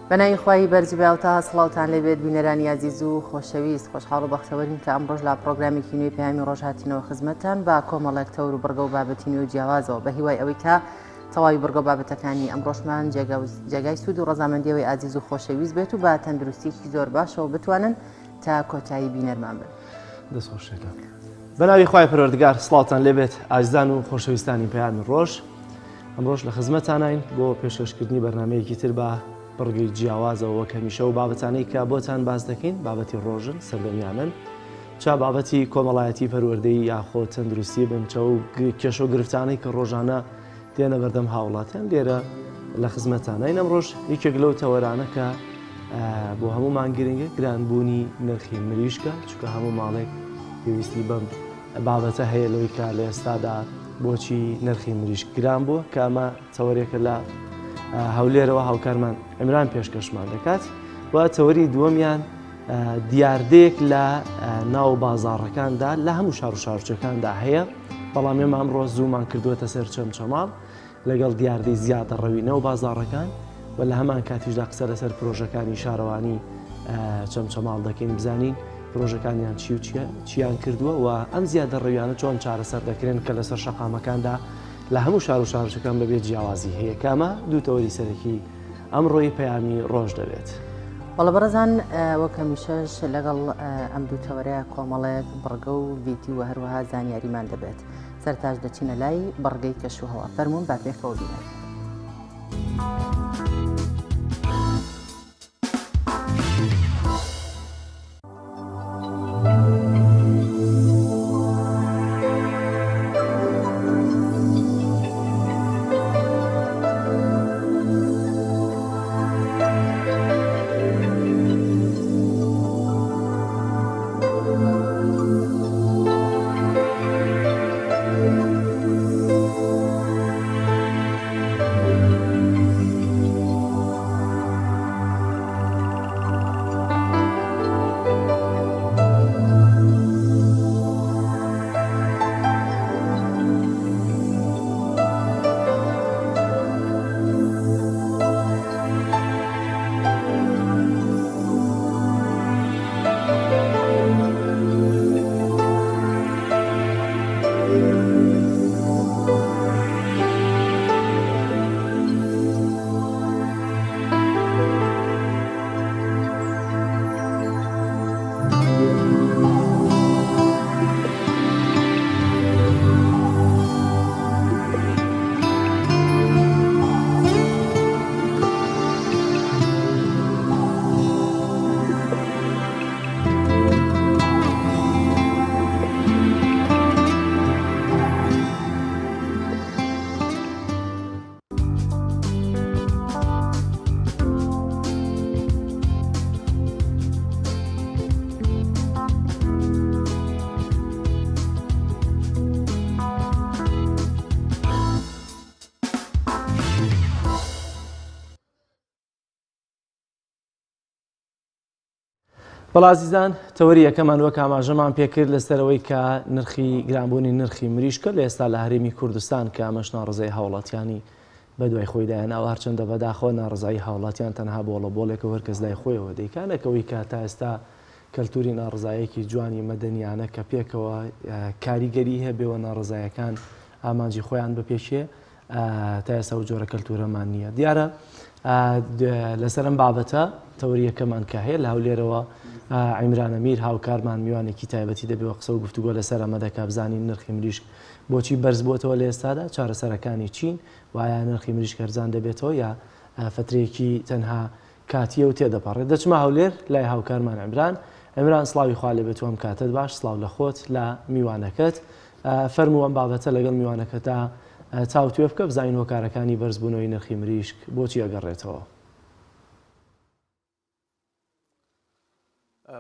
بەناوی خوای بەرز و بێهاوتا سڵاوتان لێبێت بینەرانی ئازیز و خۆشەویست خۆشحاڵ و بەختەوەرین کە ئەمڕۆش لە پڕۆگرامێکی نوێی پەیامی ڕۆژ هاتینەوە خزمەتتان بە کۆمەڵێک تەور و بڕگە و بابەتی نوێ و جیاوازەوە بە هیوای ئەوەی کە تەواوی بڕگە و بابەتەکانی ئەمڕۆشمان جێگای سوود و ڕەزامەندیەوەی ئازیز و خۆشەویست بێت و بە تەندروستیەکی زۆر باشەوە بتوانن تا کۆتایی بینەرمان بن. دەست خۆش شێرکە. بەناوی خوای پەروەردگار سڵاوتان لێبێت ئازیزان و خۆشەویستانی پەیامی ڕۆژ ئەمڕۆش لە خزمەتانین بۆ پێشکەشکردنی بەرنمەیەکی تر بە بڕگەی جیاوازەوە وەک هەمیشە و بابەتانەی کە بۆتان باس دەکەین بابەتی ڕۆژن سەردەمیانن چا بابەتی کۆمەڵایەتی پەروەردەی یاخۆ تەندروستی بن چە و کێشە و گرفتانەی کە ڕۆژانە دێنە بەردەم هاوڵاتیان لێرە لە خزمەتانین ئەمڕۆش یەکێک لەو تەوەرانە کە بۆ هەموومان گرنگە گرانبوونی نرخی مریشکە چونکە هەموو ماڵێک پێویستی بەم بابەتە هەیە لەوەی کە لە ئێستادا بۆچی نرخی مریشک گران بووە کە ئەمە تەوەرێکە لە هەولێرەوە هاوکارمان عمران پێشکەشمان دەکات و تەوەری دووەمیان دیاردەیەک لە ناو بازاڕەکاندا لە هەموو شار و شارچەکاندا هەیە بەڵام ئێمە ئەمڕۆ زوومان کردووەتە سەر چەمچەماڵ لەگەڵ دیاردەی زیادەڕەوی ناو بازاڕەکان و لە هەمان کاتیشدا قسە لەسەر پرۆژەکانی شارەوانی چەمچەماڵ دەکەین بزانین پرۆژەکانیان چی و چیان کردووە و ئەم زیادەڕەویانە چۆن چارەسەر دەکرێن کە لەسەر شەقامەکاندا لە هەموو شار و شارۆچکەکان بەبێ جیاوازی هەیە کە ئەمە دوو تەوەری سەرەکی ئەمڕۆی پەیامی ڕۆژ دەبێت. بەڵێ بەڕێزان وەک هەمیشەش لەگەڵ ئەم دوو تەوەرە کۆمەڵێک بڕگە و ڤیدیۆ و هەروەها زانیاریمان دەبێت. سەرتاش دەچینە لای بڕگەی کەشوهەوا فەرموون با پێکەوە بینەر. بەڵێ ئازیزان تەوەری یەکەمان وەک ئاماژەمان پێکرد لەسەرەوەی کە نرخی گرانبوونی نرخی مریشکە لە ئێستا لە هەرێمی کوردستان کە ئەمەش ناڕزای هاوڵاتیانی بە دوای خۆی دایاناوە هەرچەندە بەداخەوە ناڕزایی هاوڵاتیان تەنها بۆڵە بۆڵێکە و هەرکەس لای خۆیەوە دەیکا نەکەوەی کە تا ئێستا کەلتوری ناڕزایەکی جوانی مەدەنیانە کە پێکەوە کاریگەری هەبێ و ناڕزایەکان ئامانجی خۆیان بپێکێ تا ئێستا ئەو جۆرە کەلتورەمان نییە دیارە لەسەر ئەم بابەتە تەوەری یەکەمان کە هەیە لە هەولێرەوە عیمران ئەمیر هاوکارمان میوانێکی تایبەتی دەبێ و قسە و گفتوگۆ لەسەر ئەمە دەکا بزانین نرخی مریشک بۆچی بەرز بۆتەوە لە ئێستادا چارەسەرەکانی چین وایە نرخی مریشک هەرزان دەبێتەوە یا فترەیەکی تەنها کاتیە و تێدەپەڕێت دەچمە هەولێر لای هاوکارمان عمران عمران سڵاوی خوا لێبێت و ئەم کاتت باش سڵاو لە خۆت لە میوانەکەت فەرموو ئەم بابەتە لەگەڵ میوانەکەتا تاوتوێ بکە بزانین هۆکارەکانی بەرزبوونەوەی نرخی مریشک بۆچی ئەگەڕێتەوە.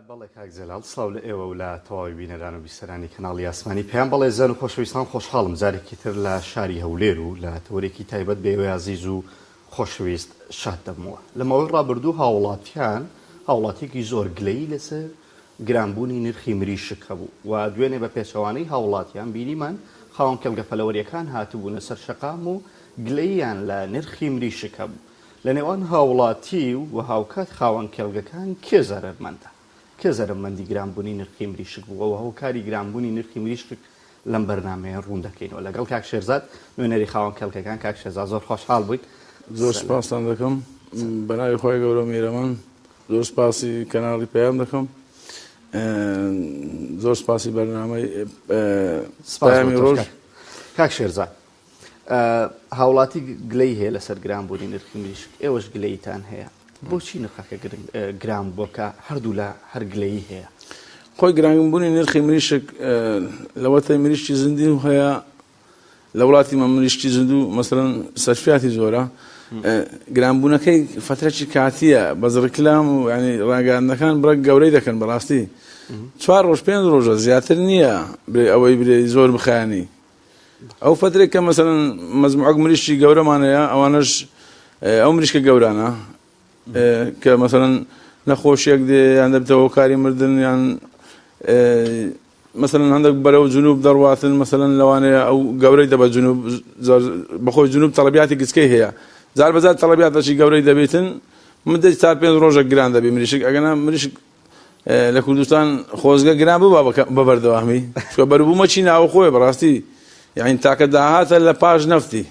بەڵێ کاک جەلال سڵاو لە ئێوە و لە تەواوی بینەران و بیسەرانی کەناڵی ئاسمانی پەیام بەڵێ زان و خۆشەویستان خۆشحاڵم جارێکی تر لە شاری هەولێر و لە تەوەرێکی تایبەت بە ئێوەی ئازیز و خۆشەویست شاد دەبمەوە لە ماوەی ڕابردوو هاوڵاتیان هاوڵاتیەکی زۆر گلەیی لەسەر گرانبوونی نرخی مریشک هەبوو و دوێنێ بە پێچەوانەی هاوڵاتیان بینیمان خاوەن کێڵگە پەلەوەریەکان هاتبوونە سەر شەقام و گلەییان لە نرخی مریشک هەبوو. لە نێوان هاوڵاتی و هاوکات خاوەن کێڵگەکان کێ زەرەرمەندە؟ کێ زەرەرمەندی گرانبوونی نرخی مریشک بووە و هۆکاری گرانبوونی نرخی مریشک لەم بەرنامەیە ڕوون دەکەینەوە لەگەڵ کاک شێرزاد نوێنەری خاوەن کێڵگەکان. کاک شێرزاد زۆر خۆشحاڵ بووین. زۆر سپاستان دەکەم. بەناوی خوای گەورە و میهرەبان زۆر سپاسی کەناڵی پەیام دەکەم. زۆر سپاسی بەرنامەی پەیامی ڕۆژ. کاک شێرزاد هاوڵاتی گلەی هەیە لەسەر گرانبوونی نرخی مریشک، ئێوەش گلەیتان هەیە، بۆچی نرخەکە گران بووە کە هەردوولا هەر گلەیی هەیە؟ خۆی گرانبوونی نرخی مریشک لەوەتەی مریشکی زیندوو هەیە لە وڵاتی مە مریشکی زیندوو مەسەلەن سەرفیاتی زۆرە گرانبوونەکەی فترەکی کاتیە بەس ڕیکلام و ینی ڕاگەیاندنەکان بڕێک گەورەی دەکەن بەڕاستی چوار ڕۆژ پێنج ڕۆژە زیاتر نییە برێ ئەوەی برێ زۆر بخایانی ئەو فترێک کە مەسەلەن مەزموعەک مریشکی گەورەمان هەیە ئەوانەش ئەو مریشکە گەورانە کە مەسەلەن نەخۆشیەک دێ یان دەبتە هۆکاری مردن یان مەسەلەن هەندێک بەرەو جنوب دەڕواتن مەسەلەن لەوانەیە ئەو گەورەی دەبە جنوب بەخۆی جنوب تەڵەبیاتی گچکەی هەیە جار بەجار تەڵەبیاتەکی گەورەی دەبێتن مدەی چار پێنج ڕۆژە گران دەبی مریشک ئەگەنا مریشک لە کوردستان خۆزگە گران ببا بە بەردەوامی چکە بەروبوومەکی ناوخۆیە بەڕاستی یعنی تاکە داهاتە لە پاش نەفتی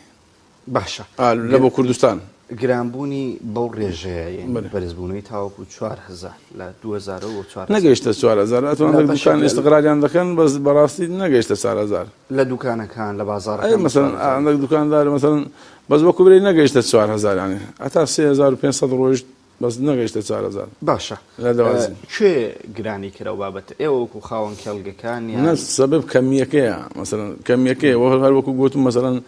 باشە لە بۆ کوردستان. گرانبوونی بەو ڕێژەیە یانی بەرزبوونەوەی تاوەکو 4000 لە 2000 بۆ 4000 نەگەیشتە 4000 ئەتوان لە دوکان ئیستقراریان دەکەن بەس بەڕاستی نەگەیشتە 4000 لە دوکانەکان لە بازاڕەکان مەسەلەن هەندێک دوکاندار مەسەلەن بەس وەکو برێ نەگەیشتە 4000 یانی هەتا 3500 ڕۆیشت بەس نەگەیشتە 4000 باشە لە دەوازین. کوێ گرانی کرا ئەو بابەتە ئێوە وەکو خاوەن کێڵگەکان یان؟ نا سەبەب کەمییەکەیە مەسەلەن کەمییەکەیە وە هەر وەکو گوتم مەسەلەن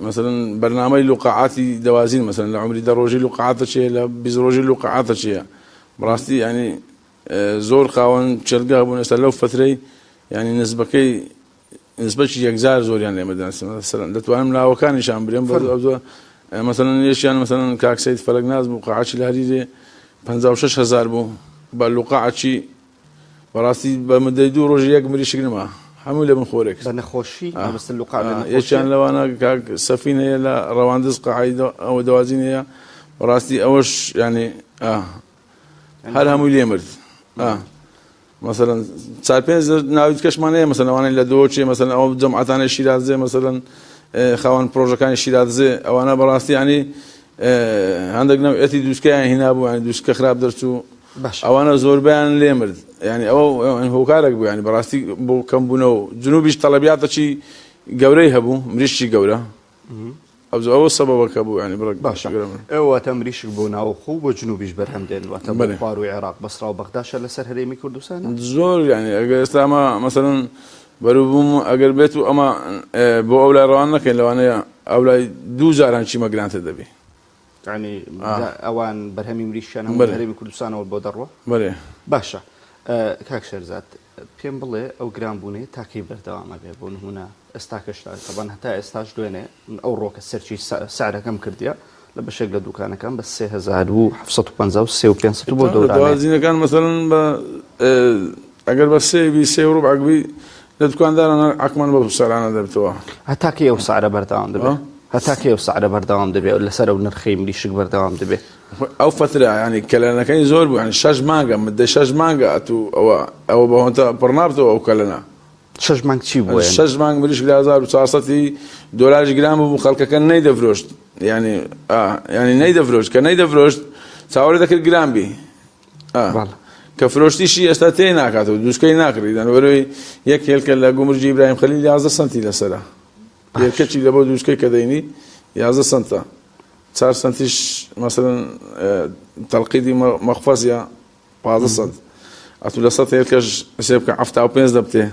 مەسەلەن بەرنامەی لوقاعاتی دەوازین مەسەلەن لە عومری دە ڕۆژی لوقاعاتە چێ لە 20 ڕۆژی لوقاعاتە چێە بەڕاستی یانی زۆر خاوەن کێڵگە هەبوون ئێستا لەو فترەی یانی نسبەکەی نسبەکی یەکجار زۆریان لێمە دەناسم مەسەلەن دەتوانم ناوەکانیشان برێم بەس ئەوزە مەسەلەن یەکیان مەسەلەن کاک سەید فەلەکناز بوو قاعەکی لە هەریرێ 56000 بوو بە لوقاعەکی بەڕاستی بە مدەی دوو ڕۆژ یەک مریشک نما هەمووی لە بن خۆرێک بە نەخۆشی مەبەست لوقاع لە نەخۆشی یەکیان لەوانە کاک سەفین هەیە لە ڕەواندز قاعەی ئەوە دەوازین هەیە بەڕاستی ئەوەش یعنی هەر هەمووی لێ مرد مەسەلەن چار پێنج ناوی کەشمان هەیە مەسەلەن ئەوانەی لە دۆچێ مەسەلەن ئەو جەماعەتانەی شیرازێ مەسەلەن خاوەن پرۆژەکانی شیرازێ ئەوانە بەڕاستی ینی هەندێک نەوعەتی دووسکەیان هینا بوو ینی دووسکە خراپ دەرچوو ئەوانە زۆربیان لێ مرد ینی ئەوە هۆکارێک بوو ینی بەڕاستی بۆ کەم بوونەوە جنوبیش تەڵەبیاتەکی گەورەی هەبوو مریشکی گەورە ئەوجا ئەوە سەبەبەکە بوو یانی بڕێک باشە ئێوە واتە مریشک بۆ ناوخۆ و بۆ جنوبیش بەرهەم دێن واتە بۆ خوارووی عێراق بەسرا و بەغداشە لەسەر هەرێمی کوردستانە؟ زۆر یانی ئەگەر ئێستا ئەمە مەسەلەن بەروبووم ئەگەر بێت و ئەمە بۆ ئەو لای ڕەوان نەکەین لەوانەیە ئەو لای دوو جاران چیمە گرانتر دەبی. یانی ئەوان بەرهەمی مریشکیان هەموو لە هەرێمی کوردستانەوە بۆ دەڕوا؟ بەرێ. باشە کاک شێرزاد پێم بڵێ ئەو گرانبوونەیە تا کەی بەردەوام ئەبێ؟ بۆ نموونە ئێستاکەش تەبعەن هەتا ئێستاش دوێنێ من ئەو ڕۆکە search ی سعرەکەم کردیە لە بەشێک لە دوکانەکان بە 3753 و 500 بۆ دەورانەیە. دەوازینەکان مەسەلەن بە ئەگەر بە سێ بی سێ و ڕوبعەک بی لە دوکانداران عەقمان بەو سعرانە دەبتەوە. هەتا کەی ئەو سعرە بەردەوام دەبێ؟ هەتا کەی ئەو سعرە بەردەوام دەبێ لەسەر ئەو نرخەی مریشک بەردەوام دەبێ؟ ئەو فەترە یانی کەلەنەکەی زۆر بوو یانی شەش مانگە مدەی شەش مانگە ئەتوو ئەوە ئەوە بە هۆنتە پڕ نابتەوە ئەو کەلەنە. شەش مانگ چی بووە یانی؟ شەش مانگ مریشک لە 1400 ی دۆلاریش گران ببوو خەڵکەکە نەیدەفرۆشت یانی ئا یانی نەیدەفرۆشت کە نەیدەفرۆشت چاوەڕێ دەکرد گران بی ئا بەڵێ. کە فرۆشتیشی ئێستا تێی ناکاتەوە دووسکەی ناکڕی دەنوەرەوەی یەک هێلکە لە گومرگی ئیبراهیم خەلیل 11 سەنتی لەسەرە هێلکەکی لە بۆ دووسکەی کە دەینی 11 سەنتە چار سەنتیش مەسەلەن تەلقیدی مەخفەز یا 15 سەنت ئەتو لە سەد هێلکەش حسێب بکە 75 دەبتێ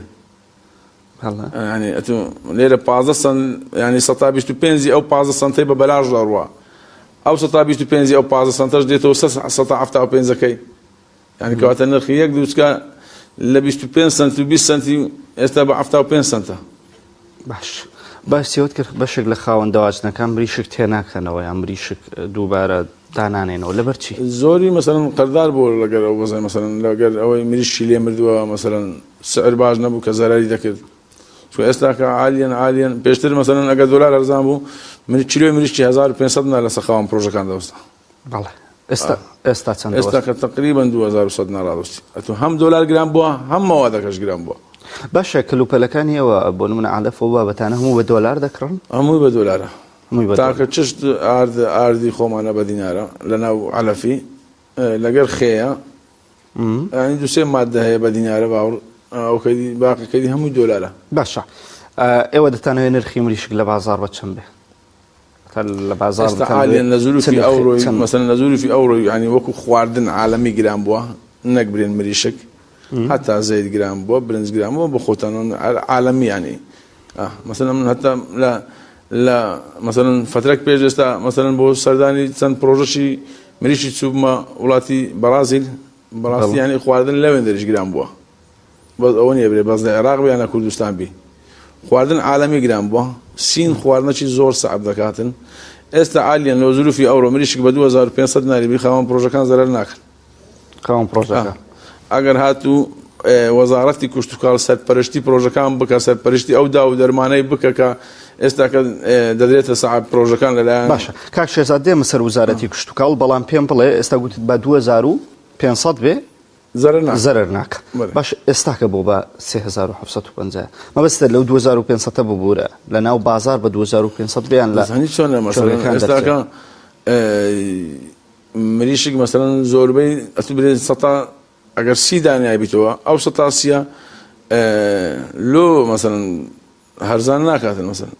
ینی ئەتو لێرە 15 سەنت ینی سەتا 25 ئەو 15 سەنتەی بە بەلاش دەڕوا ئەو سەتا 25 ئەو 15 سەنتەش دێتەوە سەتا 75ەکەی یانی کەواتە نرخی یەک دووچکە لە 25 سنت و 20 سنتی ئێستا بە 75 سنتە. باش باسی ئەوەت کرد بەشێک لە خاوەن دەواجنەکان مریشک تێناکەنەوە یان مریشک دووبارە دانانێنەوە لەبەر چی؟ زۆری مەسەلەن قەردار بووە لەگەر ئەو وەزعی مەسەلەن لەگەر ئەوەی مریشکی لێ مردووە مەسەلەن سعر باش نەبوو کە زەرەری دەکرد. چونکە ئێستاکە عالیەن عالیەن پێشتر مەسەلەن ئەگەر دۆلار هەرزان بوو من کیلۆی مریشکی 1500 دینار لەسەر خاوەن پرۆژەکان دەوەستا. بەڵێ ئێستا ئێستا چەند ئێستا کە تقریبا 2100 دینار ڕادەستی ئەتو هەم دۆلار گران بووە هەم مەوادەکەش گران بووە. باشە کەلوپەلەکانی ئێوە بۆ نمونە عەلەف و بابەتانە هەموو بە دۆلار دەکڕن؟ هەمووی بە دۆلارە. هەمووی بە تاکە چشت ئارد ئاردی خۆمانە بە دینارە لەناو عەلەفی لەگەر خێیە یانی دوو سێ ماددە هەیە بە دینارە باوەڕ ئەو کەدی باقی کەدی هەمووی دۆلارە. باشە ئێوە دەتانەوێت نرخی مریشک لە بازاڕ بە چەند بێ؟ لە بازاڕ ئێستا عالیەن لە زروفی ئەوڕۆی مەسەلەن لە زروفی ئەوڕۆی یانی وەکو خواردن عالەمی گران بووە نەک برێن مریشک هەتا زەیت گران بووە برنج گران بووە بە خۆتان عالەمی یانی مەسەلەن من هەتا لە لە مەسەلەن فترەک پێش ئێستا مەسەلەن بۆ سەردانی چەند پرۆژەشی مریشی چووبمە وڵاتی بەڕازیل بەڕاستی یانی خواردن لەوێن دەریش گران بووە بەس ئەوە نییە برێ بەس لە عێراق بێ یان لە کوردستان بی خواردن عالەمی گران بووە سین خواردنەکی زۆر سەعب دەکاتن ئێستا عالیەن لۆ زروفی ئەوڕۆ مریشک بە 2500 دیناری بی خاوەن پرۆژەکان زەرەر ناکەن خاوەن پرۆژەکە ئەگەر هاتوو وەزارەتی کشتتوکاڵ سەرپەرشتی پرۆژەکان بکە سەرپەرشتی ئەو دا و دەرمانەی بکە کە ئێستا کە دەدرێتە سەعب پرۆژەکان لەلایەن باشە کاک شێرزاد دێمە سەر وەزارەتی کشتتوکاڵ بەڵام پێم بڵێ ئێستا گوتت بە 2500 بێ زەرەر ناکا. زەرەر ناکا. بەلێ. باش ئێستاکە بۆ بە 3550 مەبەستە لەو 2500 ببورە لە ناو بازار بە 2500 بێ یان لە دەزانی چۆنە مەسەلەن کێڵگەکان دەرچێ؟ ئێستاکە مریشک مەسەلەن زۆربەی ئەتوو برێ سەتا ئەگەر سی دانیای بیتەوە ئەو سەتا سیە لۆ مەسەلەن هەرزان ناکاتن مەسەلەن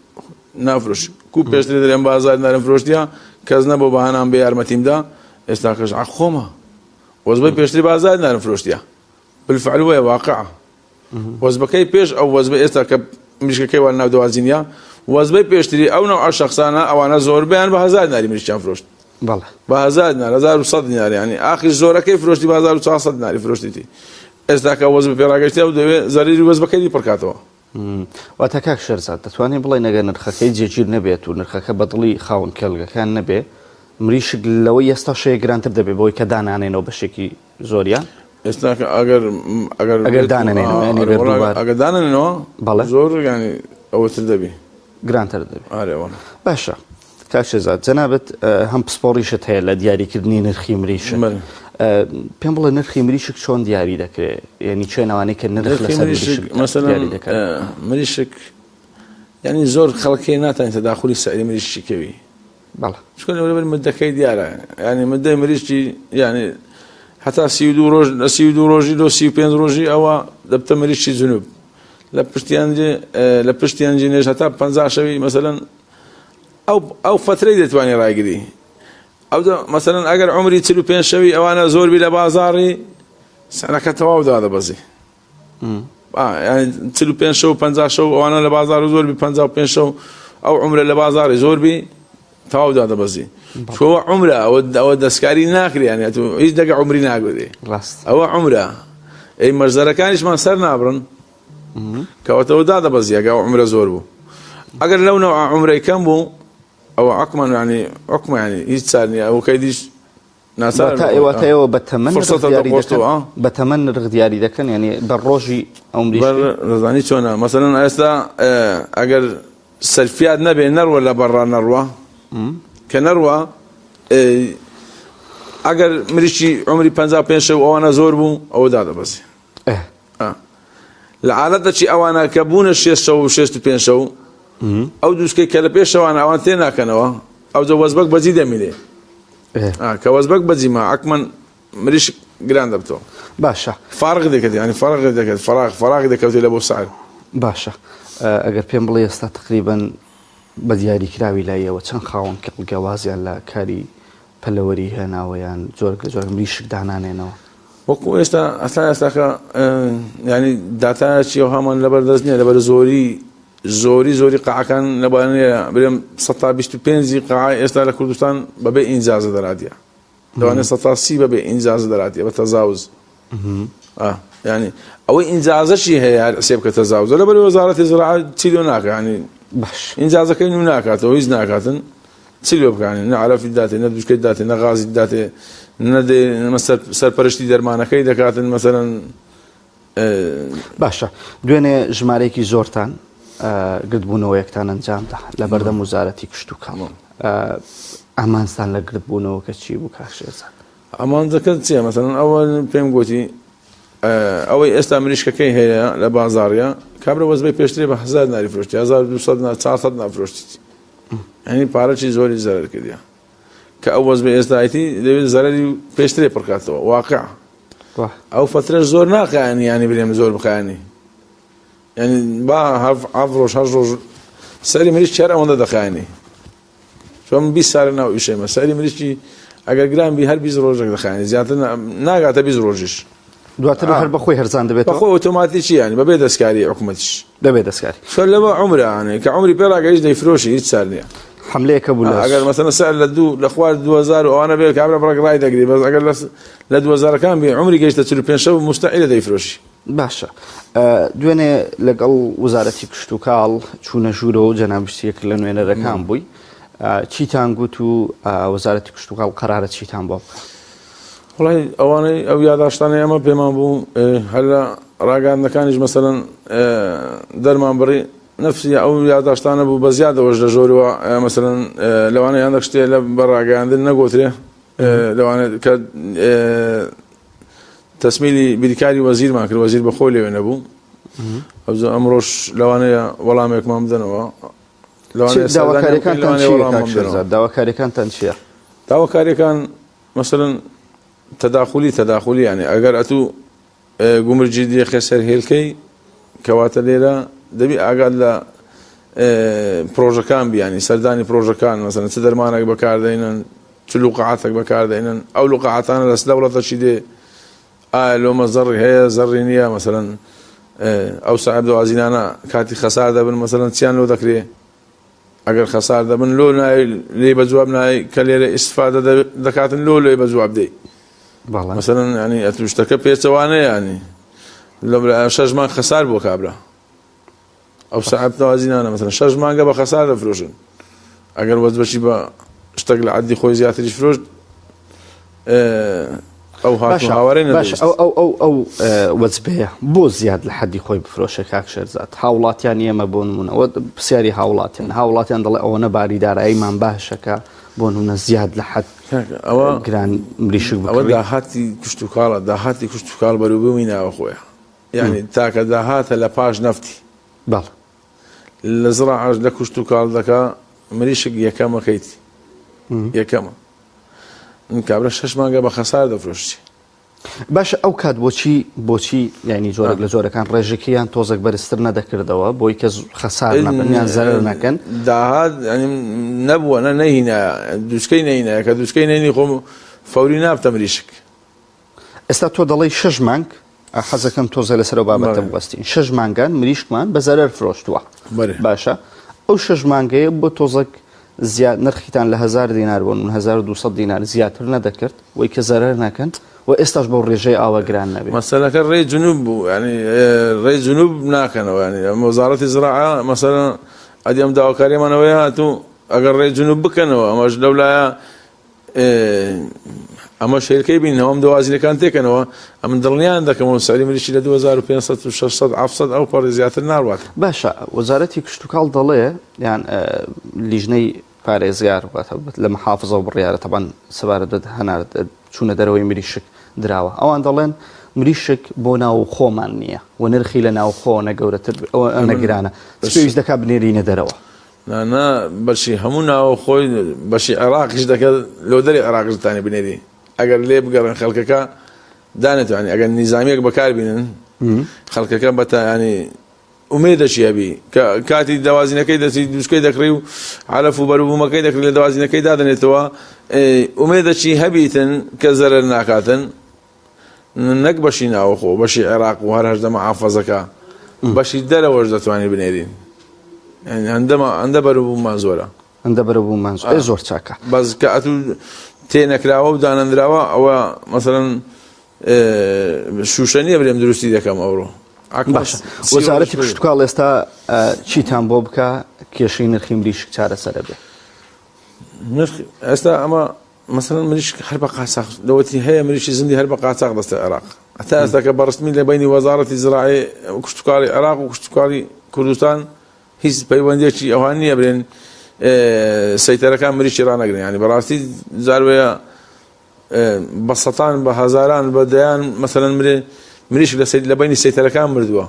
نافرۆش کو پێشتر دەرێن بازار نارم فرۆشتیە کەس نەبوو بە هانام بێ یارمەتیمدا ئێستاکەش عەق خۆمە وەزبەی پێشتری بازار نارم فرۆشتیە بالفعل وەیە واقعە وەزبەکەی پێش ئەو وەزبە ئێستا کە مریشکەکەی وان ناو دەوازینە وەزبەی پێشتری ئەو نەوع شخصانە ئەوانە زۆربیان بە هەزار دیناری مریشکیان فرۆشت بەڵێ بە هەزار دینار 1100 دینار یعنی ئاخر زۆرەکەی فرۆشتی بە 1400 دیناری فرۆشتیتی ئێستا کە وەزبە پێڕاگەشتیە و دەوێ زەرری وەزبەکەی پڕکاتەوە واتە کاک شێرزاد دەتوانین بڵێین ئەگەر نرخەکەی جێگیر نەبێت و نرخەکە بە دڵی خاوەن کێڵگەکان نەبێ مریشک لەوەی ئێستا شەیە گرانتر دەبێت بەوەی کە دانانێنەوە بەشێکی زۆریان ئێستا کە ئەگەر ئەگەر ئەگەر دانەنێنەوە یانی ئەگەر دووبارە ئەگەر دانەنێنەوە بەڵێ زۆر یانی ئەوەتر دەبی گرانتر دەبێت ئارێ وەڵا باشە کاک شێرزاد جەنابت هەم پسپۆڕیشت هەیە لە دیاریکردنی نرخی مریشک پێم بڵێ نرخی مریشک چۆن دیاری دەکرێت یعنی چێن ئەوانەی کە نرخ لەسەر مریشک مەسەلەن مریشک یعنی زۆر خەڵکی ناتوانێت تەداخلی سعری مریشکی کەوی بەڵێ چونکە لەبەر مدەکەی دیارە یعنی مدەی مریشکی یعنی هەتا 32 ڕۆژ لە 32 ڕۆژی لۆ 35 ڕۆژی ئەوە دەبتە مریشکی جنوب لە پشتیان لە پشتیان جینێش هەتا 50 شەوی مەسەلەن ئەو ئەو فەترەی دەتوانی ڕایگری ئەو مەسەلەن ئەگەر عمری 45 شەوی ئەوانە زۆر بی لە بازاڕی سعرەکە تەواو دادەبەزی 45 شەو 50 شەو ئەوانە لە بازار زۆر بی 55 شەو ئەو عمرە لە بازاڕی زۆر بی تەواو دادەبەزی چۆوە عمرە ئەوە ئەوە دەستکاری ناکریانێت و هیچ دەگە عمری ناگوێ ڕاست ئەوە عمرە ئەی مەرزەرەکانیشمان سەر نابڕن کەواتە ئەوە دادەبەزی ئەگەر ئەو عومرە زۆر بوو ئەگەر لەو نەوعە عومرەی کەم بوو ئەوە عەقمان یعنی عوکمە یعنی هیچ چار نییە ئەو کەی دیش ناچار واتە واتە ئێوە بە تەمەن نرخ فرسەتە دیاری دەکەن دەقۆستەوە بە تەمەن نرخ دیاری دەکەن یعنی بە ڕۆژی ئەو بەر مریشکەی دەزانی چۆنە مەسەلەن ئێستا ئەگەر سەرفیات نەبێ نەڕوە لە بەڕا نەڕوە کە نەڕوە ئەگەر مریشکی عمری 55 شەو ئەوانە زۆر بوو ئەوە دادەبەزی لە عادەت دەچی ئەوانە کە بوونە شێست شەو و 65 شەو ئەو دووسکەی کە لە پێشەوان ئەوان تێ ناکەنەوە ئەو جە وەزبەک بەجی دەمینێ کە وەزبەک بەجی ما عەکمەن مریشک گران دەبتەوە باشە فارغ دەکەێت ینی فارغ دەکەێت فراغ فراغ دەکەوتێت لە بۆ سعر باشە ئەگەر پێم بڵێ ئێستا تقریبن بە دیاریکراوی لایەوە چەند خاوەن کێڵگە وازیان لە کاری پەلەوەری هێناوە یان جۆرێک لە جۆرە مریشک دانانێنەوە؟ وەکو ئێستا هەتا ئێستاکە ینی داتایەکی ئەوهامان لەبەر دەست نییە لەبەر زۆری زۆری زۆری قاعەکان لەوانەیە برێم 125 قاعە ئێستا لە کوردستان بەبێ ئینجازە دەراتە لەوانەیە 130 بەبێ ئینجازە دەراتە بە تەزاوز ینی ئەوەی ئینجازەشی هەیە هەر حسێب کە تەزاوزە لەبەر وەزارەتی زراعەت چی لۆ ناکە ینی باش ئینجازەکەی نو ناکاتەوە هیچ ناکاتن چی لۆ بکانێ نە عەلەفی داتێ نە دوشکەی داتێ نە غازی داتێ نە دێ سەرپەرشتی دەرمانەکەی دەکاتن مەسەلەن باشە دوێنێ ژمارەیەکی زۆرتان. گردبوونەوەیەکتان ئەنجامدا لە بەردەم وزارەتی کشتوکاڵ. ئامانجتان لە گردبوونەوەکە چی بوو کاک شێرزاد؟ ئامانجەکە چییە؟ مەسەلەن ئەوە پێم گوتی ئەوەی ئێستا مریشکەکەی هەیە لە بازاڕە کابرا وەزبەی پێشترێ بە 1000 ناری فرۆشتی 1200 نا 400 نا فرۆشتی یعنی پارەی زۆری زەرەر کردیە کە ئەو وەزبە ئێستایەتی دەبێت زەرەری پێشترێ پڕکاتەوە واقع ئەو فترە زۆر ناخایانی ینی برێم زۆر بخایانی یعنی با هەف ڕۆژ هەشت ڕۆژ سەری مریش چێر ئەوەندە دەخایانی چۆن من 20 سالە ناو ئیشێمە سەری مریشکی ئەگەر گران بی هەر 20 ڕۆژێک دەخایانی زیاتر ناگاتە 20 ڕۆژیش دواتر هەر بەخۆی هەرزان دەبێت بەخۆی ئۆتۆماتیکی ینی بەبێ دەستکاری حکوومەتیش دەبێ دەستکاری چۆن لەوە عمرە ئەنێ کە عمری پێ ڕاگەیشت دەیفرۆشی هیچ سار نییە حملەیەکە بوو ئەگەر مەسەلەن سعر لە دوو لە خوار 2000 و ئەوانە بێ کابرا بڕێک ڕای دەگری بەس ئەگەر لە 2000ەکان بێ عمری گەیشتە 45 شەو مستحیلە دەیفرۆشی. باشە دوێنێ لەگەڵ وەزارەتی کشتوکاڵ چوونە ژوورەوە و جەنابیشت یەک لە نوێنەرەکان بووی چیتان گوت و وەزارەتی کشتوکاڵ قەرارە چیتان بۆ بکە؟ وڵی ئەوانەی ئەو یاداشتانەی ئەمە پێمان بوو هەر لە ڕاگەاندنەکانیش مەسەلەن دەرمان بڕی نفسی ئەو یاداشتانە بوو بە زیادەوەش لە ژۆرەوە مەسەلەن لەوانەیە هەندێک شتێ لە بە ڕاگەیاندن نەگۆترێ لەوانە کە تەسمیلی بیرکاری وەزیرمان کرد وەزیر بەخۆی لەوێ نەبوو ئەوجا ئەمڕۆش لەوانەیە وەڵامێکمان بدەنەوە داواکاریەکانتان چییە؟ داواکاریەکان مەسەلەن تەداخولی تەداخولی یانی ئەگەر ئەتوو گومرگی دێخێ سەر هێلکەی کەواتە لێرە دەبی ئاگات لە پرۆژەکان بیانی سەردانی پرۆژەکان مەسەلەن چ دەرمانێک بەکاردەینن چ لوقعاتێک بەکاردەینن ئەو لوقعاتانە لە دەوڵەتە چی دێ ئایا لۆمە زەڕی هەیە زەڕی نییە مەسەلەن ئەو ساحب دەوازینانە کاتی خەسار دەبن مەسەلەن چیان لۆ دەکرێ ئەگەر خەسار دەبن لۆ نای لێی بە جواب نای کە لێرە ئیسفادە دەکاتن لۆ لێی بە جواب دەی مەسەلەن ینی ئەتوو شتەکە پێچەوانەیە ینی لەم شەش مانگ خەسار بۆ کابرا ئەو سەعب تەوازینانە مەسەلەن شەش مانگە بە خەسار دەفرۆشن ئەگەر وەجبەشی بە شتێک لە عەدی خۆی زیاتریش فرۆشت ئەو هات و هاوارەی نەدەویست. ئەو ئەو ئەو ئەو وەجبەیە بۆ زیاد لە حەدی خۆی بفرۆشێ کاک شێرزاد هاوڵاتیانی ئێمە بۆ نمونە وە پرسیاری هاوڵاتیان هاوڵاتیان دەڵێ ئەوەنە باری داراییمان باشەکە بۆ نمونە زیاد لە حەد ئەوە گران مریشک ئەوە داهاتی کشتوکاڵە داهاتی کشتوکاڵ بەروبوومی ناوەخۆیە یعنی تاکە داهاتە لە پاش نەفتی بەڵێ لە زڕاعەش لە کشتوکاڵ دەکا مریشک یەکەمەکەیتی یەکەمە کابرا شەش مانگە بە خەسار دەفرۆشتی. باشە ئەو کات بۆچی بۆچی یعنی جۆرێک لە جۆرەکان ڕێژەکەیان تۆزێک بەرزتر نەدەکردەوە بۆی کە خەسار نەبن یان زەرەر نەکەن داهات یعنی نەبووە نە نەهینا دووسکەی نەهینایە کە دووسکەی نەینی خۆم فەوری نابتە مریشک. ئێستا تۆ دەڵێی شەش مانگ حەزەکەم تۆزێ لەسەر ئەو بابەتە بوەستین شەش مانگان مریشکمان بە زەرەر فرۆشتووە باشە ئەو شەش مانگەیە بۆ تۆزەک زیاد نرخیتان لە هزار دینار بۆ من 1200 دینار زیاتر نەدەکرد وی کە زەرەر نەکەن و ئێستاش بەو ڕێژەی ئاوە گران نەبێت مەسەلەکە ڕێی جنوب بوو ینی ڕێی جنوب ناکەنەوە ینی وەزارەتی زراعە مەسەلەن ئەدی ئەم داواکاریمانەوەی هاتوو ئەگەر ڕێی جنوب بکەنەوە ئەمەش لەولایە ئەمەش هێلکەی بینەوە ئەم دەوازینەکان تێکەنەوە ئەمن دڵنیان دەکەمەوە سعری مریشی لە 2500 و 600 700 ئەو پەڕی زیاتر ناڕوات. باشە وەزارەتی کشتوکاڵ دەڵێ یان لیژنەی پارێزگار لە محافزە و بڕیارە تەبان سەبارەت بە هەنار چوونە دەرەوەی مریشک دراوە ئەوان دەڵێن مریشک بۆ ناو خۆمان نییە و نرخی لە ناوخۆ نەگەورەتر نەگرانە پێویست دەکات بنێرینە دەرەوە. نا نا بەشی هەموو ناوە خۆی بەشی عێراقیش دەکە لۆ دەری عێراقیش دەتانی بنێری ئەگەر لێ بگەڕێن خەڵکەکە دانێتوانی ئەگەر نیزامیەک بەکار بینن خەڵکەکە بەتا ینی ئومێدەشی هەبی کە کاتی دەوازینەکەی دەچی دوشکەی دەکڕی و عەلەف و بەروبوومەکەی دەکڕی لە دەوازینەکەی دادەنێتەوە ئومێدەچی هەبیتن کە زەرەر ناکاتن نەک بەشی ناوەخۆ بەشی عێراق و هەر 18 محافەزەکە بەشی دەرەوەش دەتوانین بنێرین هەندەما ئەندە بەروبووممان زۆرە ئەندە بەروبووممان زۆر زۆر چاکە بەس کە ئەتوو تێ نەکراوە و دانەنراوە ئەوە مەسەلەن شوشە نییە برێم دروستی دەکەم ئەوڕۆ باشە وەزارەتی کشتوکاڵ ئێستا چیتان بۆ بکە کێشەی نرخی مریشک چارەسەرە بێ نرخ ئێستا ئەمە مەسەلەن مریشک هەر بە قاچاخ لەوەتی هەیە مریشکی زیندی هەر بە قاچاخ دەستە عێراق هەتا ئێستا کە بە ڕسمی لە بینی وەزارەتی زراعی کشتوکاڵی عێراق و کشتوکاڵی کوردستان هیچ پەیوەندیەکی ئەوها نییە برێن سەیتەرەکان مریشکی ڕانەگرن ینی بەڕاستی جاروەیە بە سەتان بە هەزاران بە دەیان مەسەلەن مرێ مریشک لە لە بینی سەیتەرەکان مردووە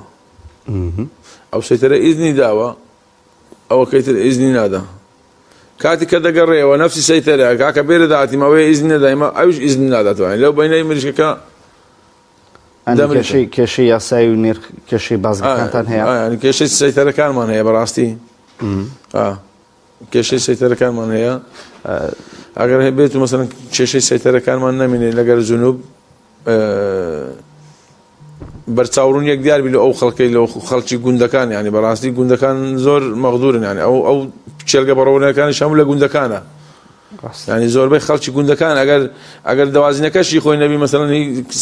ئەو سەیتەرە ئیزنی داوە ئەوەکەی تر ئیزنی نادا کاتی کە دەگەڕێەوە نەفسی سەیتەرە کاکە بێرە داهاتیمە ئەوەیە ئیزنی نەدایمە ئەویش ئیزنی ناداتوانێت لەو بینەی مریشکەکە کێشەی کێشەی یاسایی و نرخ کێشەی بازگەکانتان هەیە کێشەی سەیتەرەکانمان هەیە بەڕاستی کێشەی سەیتەرەکانمان هەیە ئەگەر بێت و مەسەن کێشەی سەیتەرەکانمان نەمینێ لەگەر جنوب بەرچاوڕون یەک دیار بی لە ئەو خەڵکەی لە خەڵکی گوندەکان ینی بەڕاستی گوندەکان زۆر مەغدورن ینی ئەو ئەو چێلگە بەڕەوەکانی شەم لە گوندەکانە ینی زۆربەی خەڵکی گوندەکان ئەگەر ئەگەر دەوازینەکەشی خۆی نەبی مەسەلەن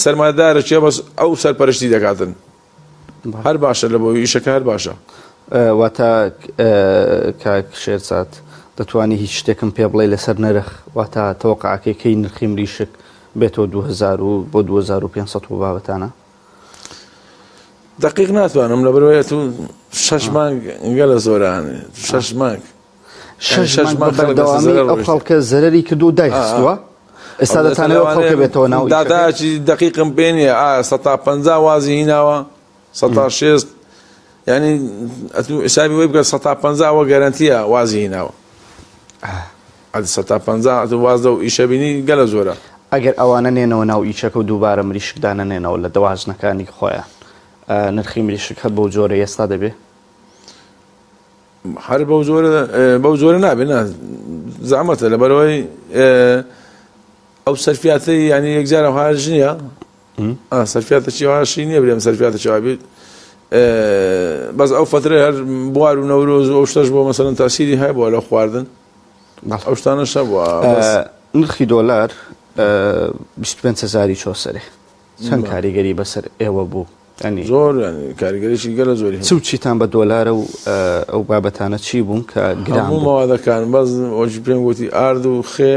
سەرمادارە چێ بەس ئەو سەرپەرشتی دەکاتن هەر باشە لە بۆ ئیشەکە هەر باشە. واتە کاک شێرزاد دەتوانی هیچ شتێکم پێ بڵێی لەسەر نرخ واتە تەوەقعەکەی کەی نرخی مریشک بێتەوە 2000 و بۆ 2500 و بابەتانە؟ دقیق ناتوانم لەبەرەوەی تو شەش مانگ گەلە زۆران شەش مانگ شەش مانگ بەردەوامی ئەو خەڵکە زەرەری کردو و دایخستووە ئێستا دەتانەوە خەڵکە بێتەوە ناو داتایەکی دقیقم پێ نییە ئایا سەتا پەنجا وازی هیناوە سەتا شێست یعنی ئەتوو حسابی وەی بکە سەتا پەنجا ئەوە گەرەنتیە وازی هیناوە سەتا پەنجا ئەتوو واز لەو ئیشە بینی گەلە زۆرە. ئەگەر ئەوانە نێنەوە ناو ئیشەکە و دووبارە مریشک دانەنێنەوە لە دەواجنەکانی خۆیان نرخی مریشک هەر بەو جۆرەی ئێستا دەبێ؟ هەر بەو جۆرە بەو جۆرە نابێ نا زەحمەتە لەبەرەوەی ئەو سەرفیاتەی یعنی یەکجار ئەو هاژ نییە سەرفیاتە چی هاشی نییە برێم سەرفیاتە چاوی بەس ئەو فترە هەر بوار و نەورۆز و ئەو شتەش بۆ مەسەرەن تاسیری هەبووە لە خواردن ئەو شتانە شەبووە نرخی دۆلار 25 هزاری چۆ سەرێ چەند کاریگەری بەسەر ئێوە بوو؟ یانی زۆر یانی کاریگەریی گەلە زۆری چ و چیتان بە دۆلارە و ئەو بابەتانە چی بوون کە گران هەموو مەوادەکان بەس وەکی پێم گوتی ئارد و خێ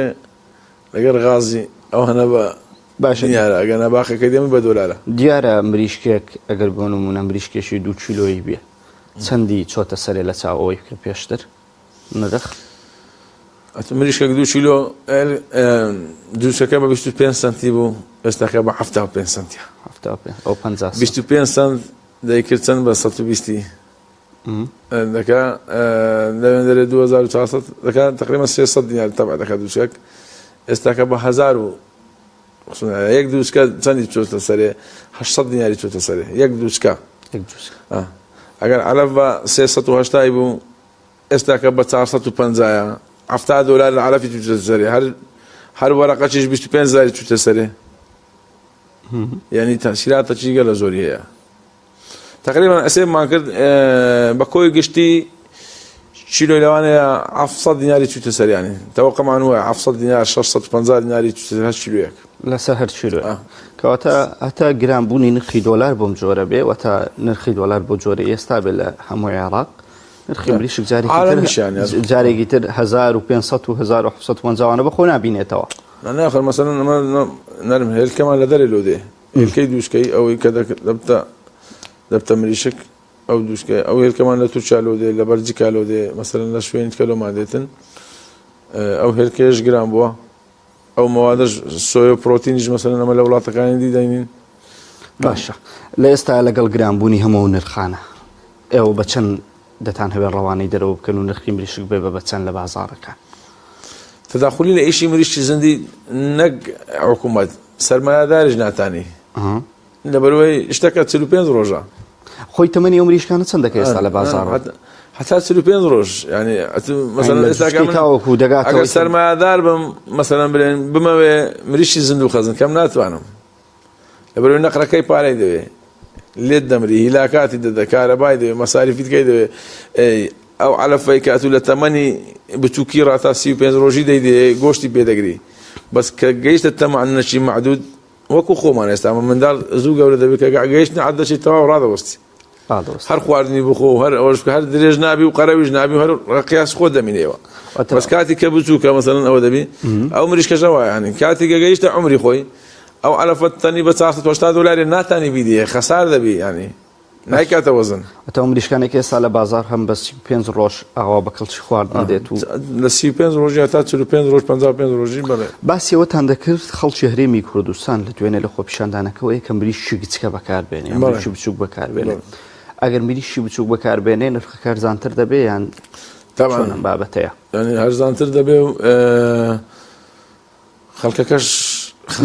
لەگەر غازی ئەوانە بە باشە دیارە ئەگەر نا باخەکەی دێمە بە دۆلارە. دیارە مریشکێک ئەگەر بۆ نموونە مریشکێکی دوو کیلۆیی بێ چەندی چۆتە سەرێ لە چاو ئەوەی کە پێشتر نرخ؟ ئەتو مریشکێک دوو کیلۆ دووسەکە بە 25 سنتی بوو ئێستاکە بە 75 سنتە ئەو 50 25 سنت دەیکرد چەند بە 120 دەکا لەوێن دەرێ 2400 دەکا تقریبا 300 دینار تەبع دەکات دووسەک ئێستاکە بە 1000 و یەک دووسکە چەندی چۆتە سەرێ 800 دیناری چۆتە سەرێ یەک دووسکە ئەگەر عەلەف بە 380 بوو ئێستاکە بە 450 یە 70 دۆلار لە عەلەفی چووتە سەرێ هەر هەر وەرەقەچیش 25 هەزاری چووتە سەرێ یعنی تەسیراتە چی گەلە زۆری هەیە تقریبا حسێبمان کرد بە کۆی گشتی کیلۆی لەوانەیە 700 دیناری چووتە سەریانی تەوەقەمان وایە 700 دینار 650 دیناری چووتە هەر کیلۆیەک لەسەر هەر کیلۆیەک کەواتە هەتا گرانبوونی نرخی دۆلار بۆم جۆرە بێ وەتا نرخی دۆلار بۆ جۆرە ئێستا بێ لە هەموو عێراق نرخی مریشک جارێکی تر 1500 و 1750 بە خۆ نابینێتەوە ناخر مەسەلەن ئەمە نەرم هێلکەمان لە دەرێ لۆ دێ هێلکەی دووسکەی ئەوەی کە دەبتە دەبتە مریشک ئەو دووسکە ئەو هێلکەمان لە تورکیا لۆ دێ لە بەلجیکا لۆ دێ مەسەلەن لە شوێنی کە لۆمان دێتن ئەو هێلکەیەش گران بووە ئەو مەوادەش سۆیە و پرۆتینیش مەسەلەن ئەمە لە وڵاتەکانی دی دەینین. باشە لە ئێستا لەگەڵ گرانبوونی هەموو نرخانە ئێوە بە چەند دەتانهەوێت ڕەوانەی دەرەوە بکەن و نرخی مریشک بێ بە چەند لە بازاڕەکان؟ تەداخولی لە ئیشی مریشکی زندی نەک حکوومەت سەرمایەداریش ناتانی لەبەرئەوەی شتەکە 45 ڕۆژە. خۆی تەمەنی ئەو مریشکانە چەند دەکە ئێستا لە بازاڕ؟ هەتا 45 ڕۆژ یعنی مەسەلەن ئێستا کە من تاوەکو دەگاتەوە ئەگەر سەرمایەدار بم مەسەلەن بلێن بمەوێ مریشکی زیندوو خەزن کەم ناتوانم لەبەرئەوەی نەقرەکەی پارەی دەوێ لێت دەمری هیلاکاتی دەدە کارەبای دەوێ مەساریفی دیکەی دەوێ ئەو عەلەفەی کە ئەتوو لە تەمەنی بچووکی ڕا تا 35 ڕۆژی دەیدێ گۆشتی پێ دەگری بەس کە گەیشتە تەمەنەکی مەعدود وەکو خۆمان ئێستا منداڵ زوو گەورە دەبێت کە گەیشتنە عەدەشی تەواو ڕادەوەستی هەر خواردنی بخۆ و هەر ئەوەش هەر درێژ نابی و قەرەویش نابی و هەر قیاس خۆ دەمینەوە بەس کاتی کە بچووکە مەسەلەن ئەوە دەبی ئەو مریشکەشە وایە یانی کاتی کە گەیشتە عومری خۆی ئەو عەلەفە تەنی بە 480 دۆلاری ناتانی بیدێ خەسار دەبی یانی. نایکاتە وەزن. ئەتە ئەو مریشکانەی کە ئێستا لە بازاڕ هەن بە 35 ڕۆژ ئاوا بە کەڵکی خواردن دێت و لە 35 ڕۆژی هەتا 45 ڕۆژ 55 ڕۆژی بەڵێ. باسی ئەوەتان دەکرد خەڵکی هەرێمی کوردستان لە دوێنێ لە خۆپیشاندانەکەوە کە مریشکی گچکە بەکار بێنێ یان مریشکی بچووک بەکار بێنێ ئەگەر مریشکی بچووک بەکار بێنێ نرخەکە هەرزانتر دەبێ یان تەبعەن چۆن ئەم بابەتەیە؟ یانی هەرزانتر دەبێ و خەڵکەکەش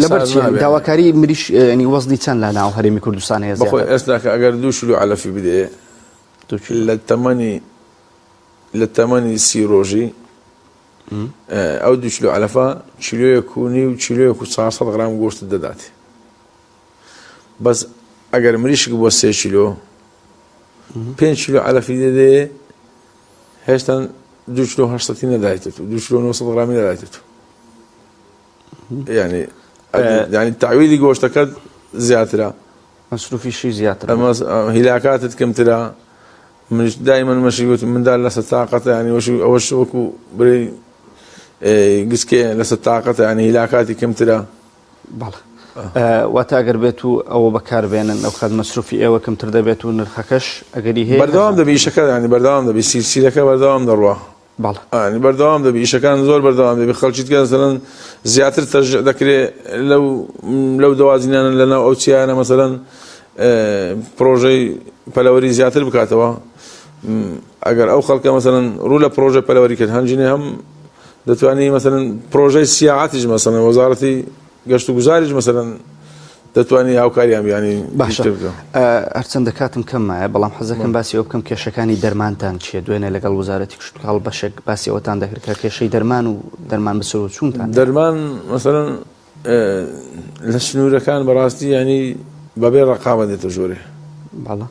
لەبەر چی داواکاری مریش ینی وەزنی چەند لە ناو هەرێمی کوردستان هەیە بەخۆی ئێستا کە ئەگەر دوو شلو عەلەفی بدێ لە تەمەنی لە تەمەنی سی ڕۆژی ئەو دوو کیلۆ عەلەفە کیلۆیەک و نیو کیلۆیەک و 400 غرام گۆشت دەدات بەس ئەگەر مریشک بۆ سێ کیلۆ پێنج کیلۆ عەلەفی دەدێ هێشتا دوو کیلۆ هەشتەتی نەدایتێت و دوو کیلۆ 900 غرامی نەدایتێت یعنی یعنی تەعویدی گۆشتەکەت زیاترە مەسروفیشی زیاتر ئەمە هیلاکاتت کەمترە منیش دایمەن مەشی وت مندال لەسەر تاقەتە ینی وەش ئەوەش وەکو برێ گسکێ لەسەر تاقەتە ینی هیلاکاتی کەمترە بەڵێ واتە ئەگەر بێت و ئەوە بەکاربێنن ئەو کات مەسروفی ئێوە کەمتر دەبێت و نرخەکەش ئەگەری هەیە بەردەوام دەبی ئیشەکە ینی بەردەوام دەبی سیلسیلەکە بەردەوام دەڕوا بەڵێ ینی بەردەوام دەبی ئیشەکان زۆر بەردەوام دەبی خەڵکی تکە مەسەلەن زیاتر تەشجیع دەکرێ لەو لەو دەوازینانە لەناو ئەو چیانە مەسەلەن پرۆژەی پەلەوەری زیاتر بکاتەوە ئەگەر ئەو خەڵکە مەسەلەن ڕوو لە پرۆژە پەلەوەری کرد هەنجینێ هەم دەتوانی مەسەلەن پرۆژەی سیاعەتیش مەسەلەن وەزارەتی گەشت و گوزاریش مەسەلەن دەتوانی هاوکاریان بیانی باشە هەرچەندە کاتم کەم مایە بەڵام حەزەکەم باسی ئەوە بکەم کێشەکانی دەرمانتان چییە دوێنێ لەگەڵ وەزارەتی کشتوکاڵ بەشێک باسی ئەوەتان دەکرد کە کێشەی دەرمان و دەرمان بەسەرۆچوونتان دەرمان مەسەلەن لە سنوورەکان بەڕاستی ینی بەبێ ڕقامە دێتە ژۆرێ بەڵێ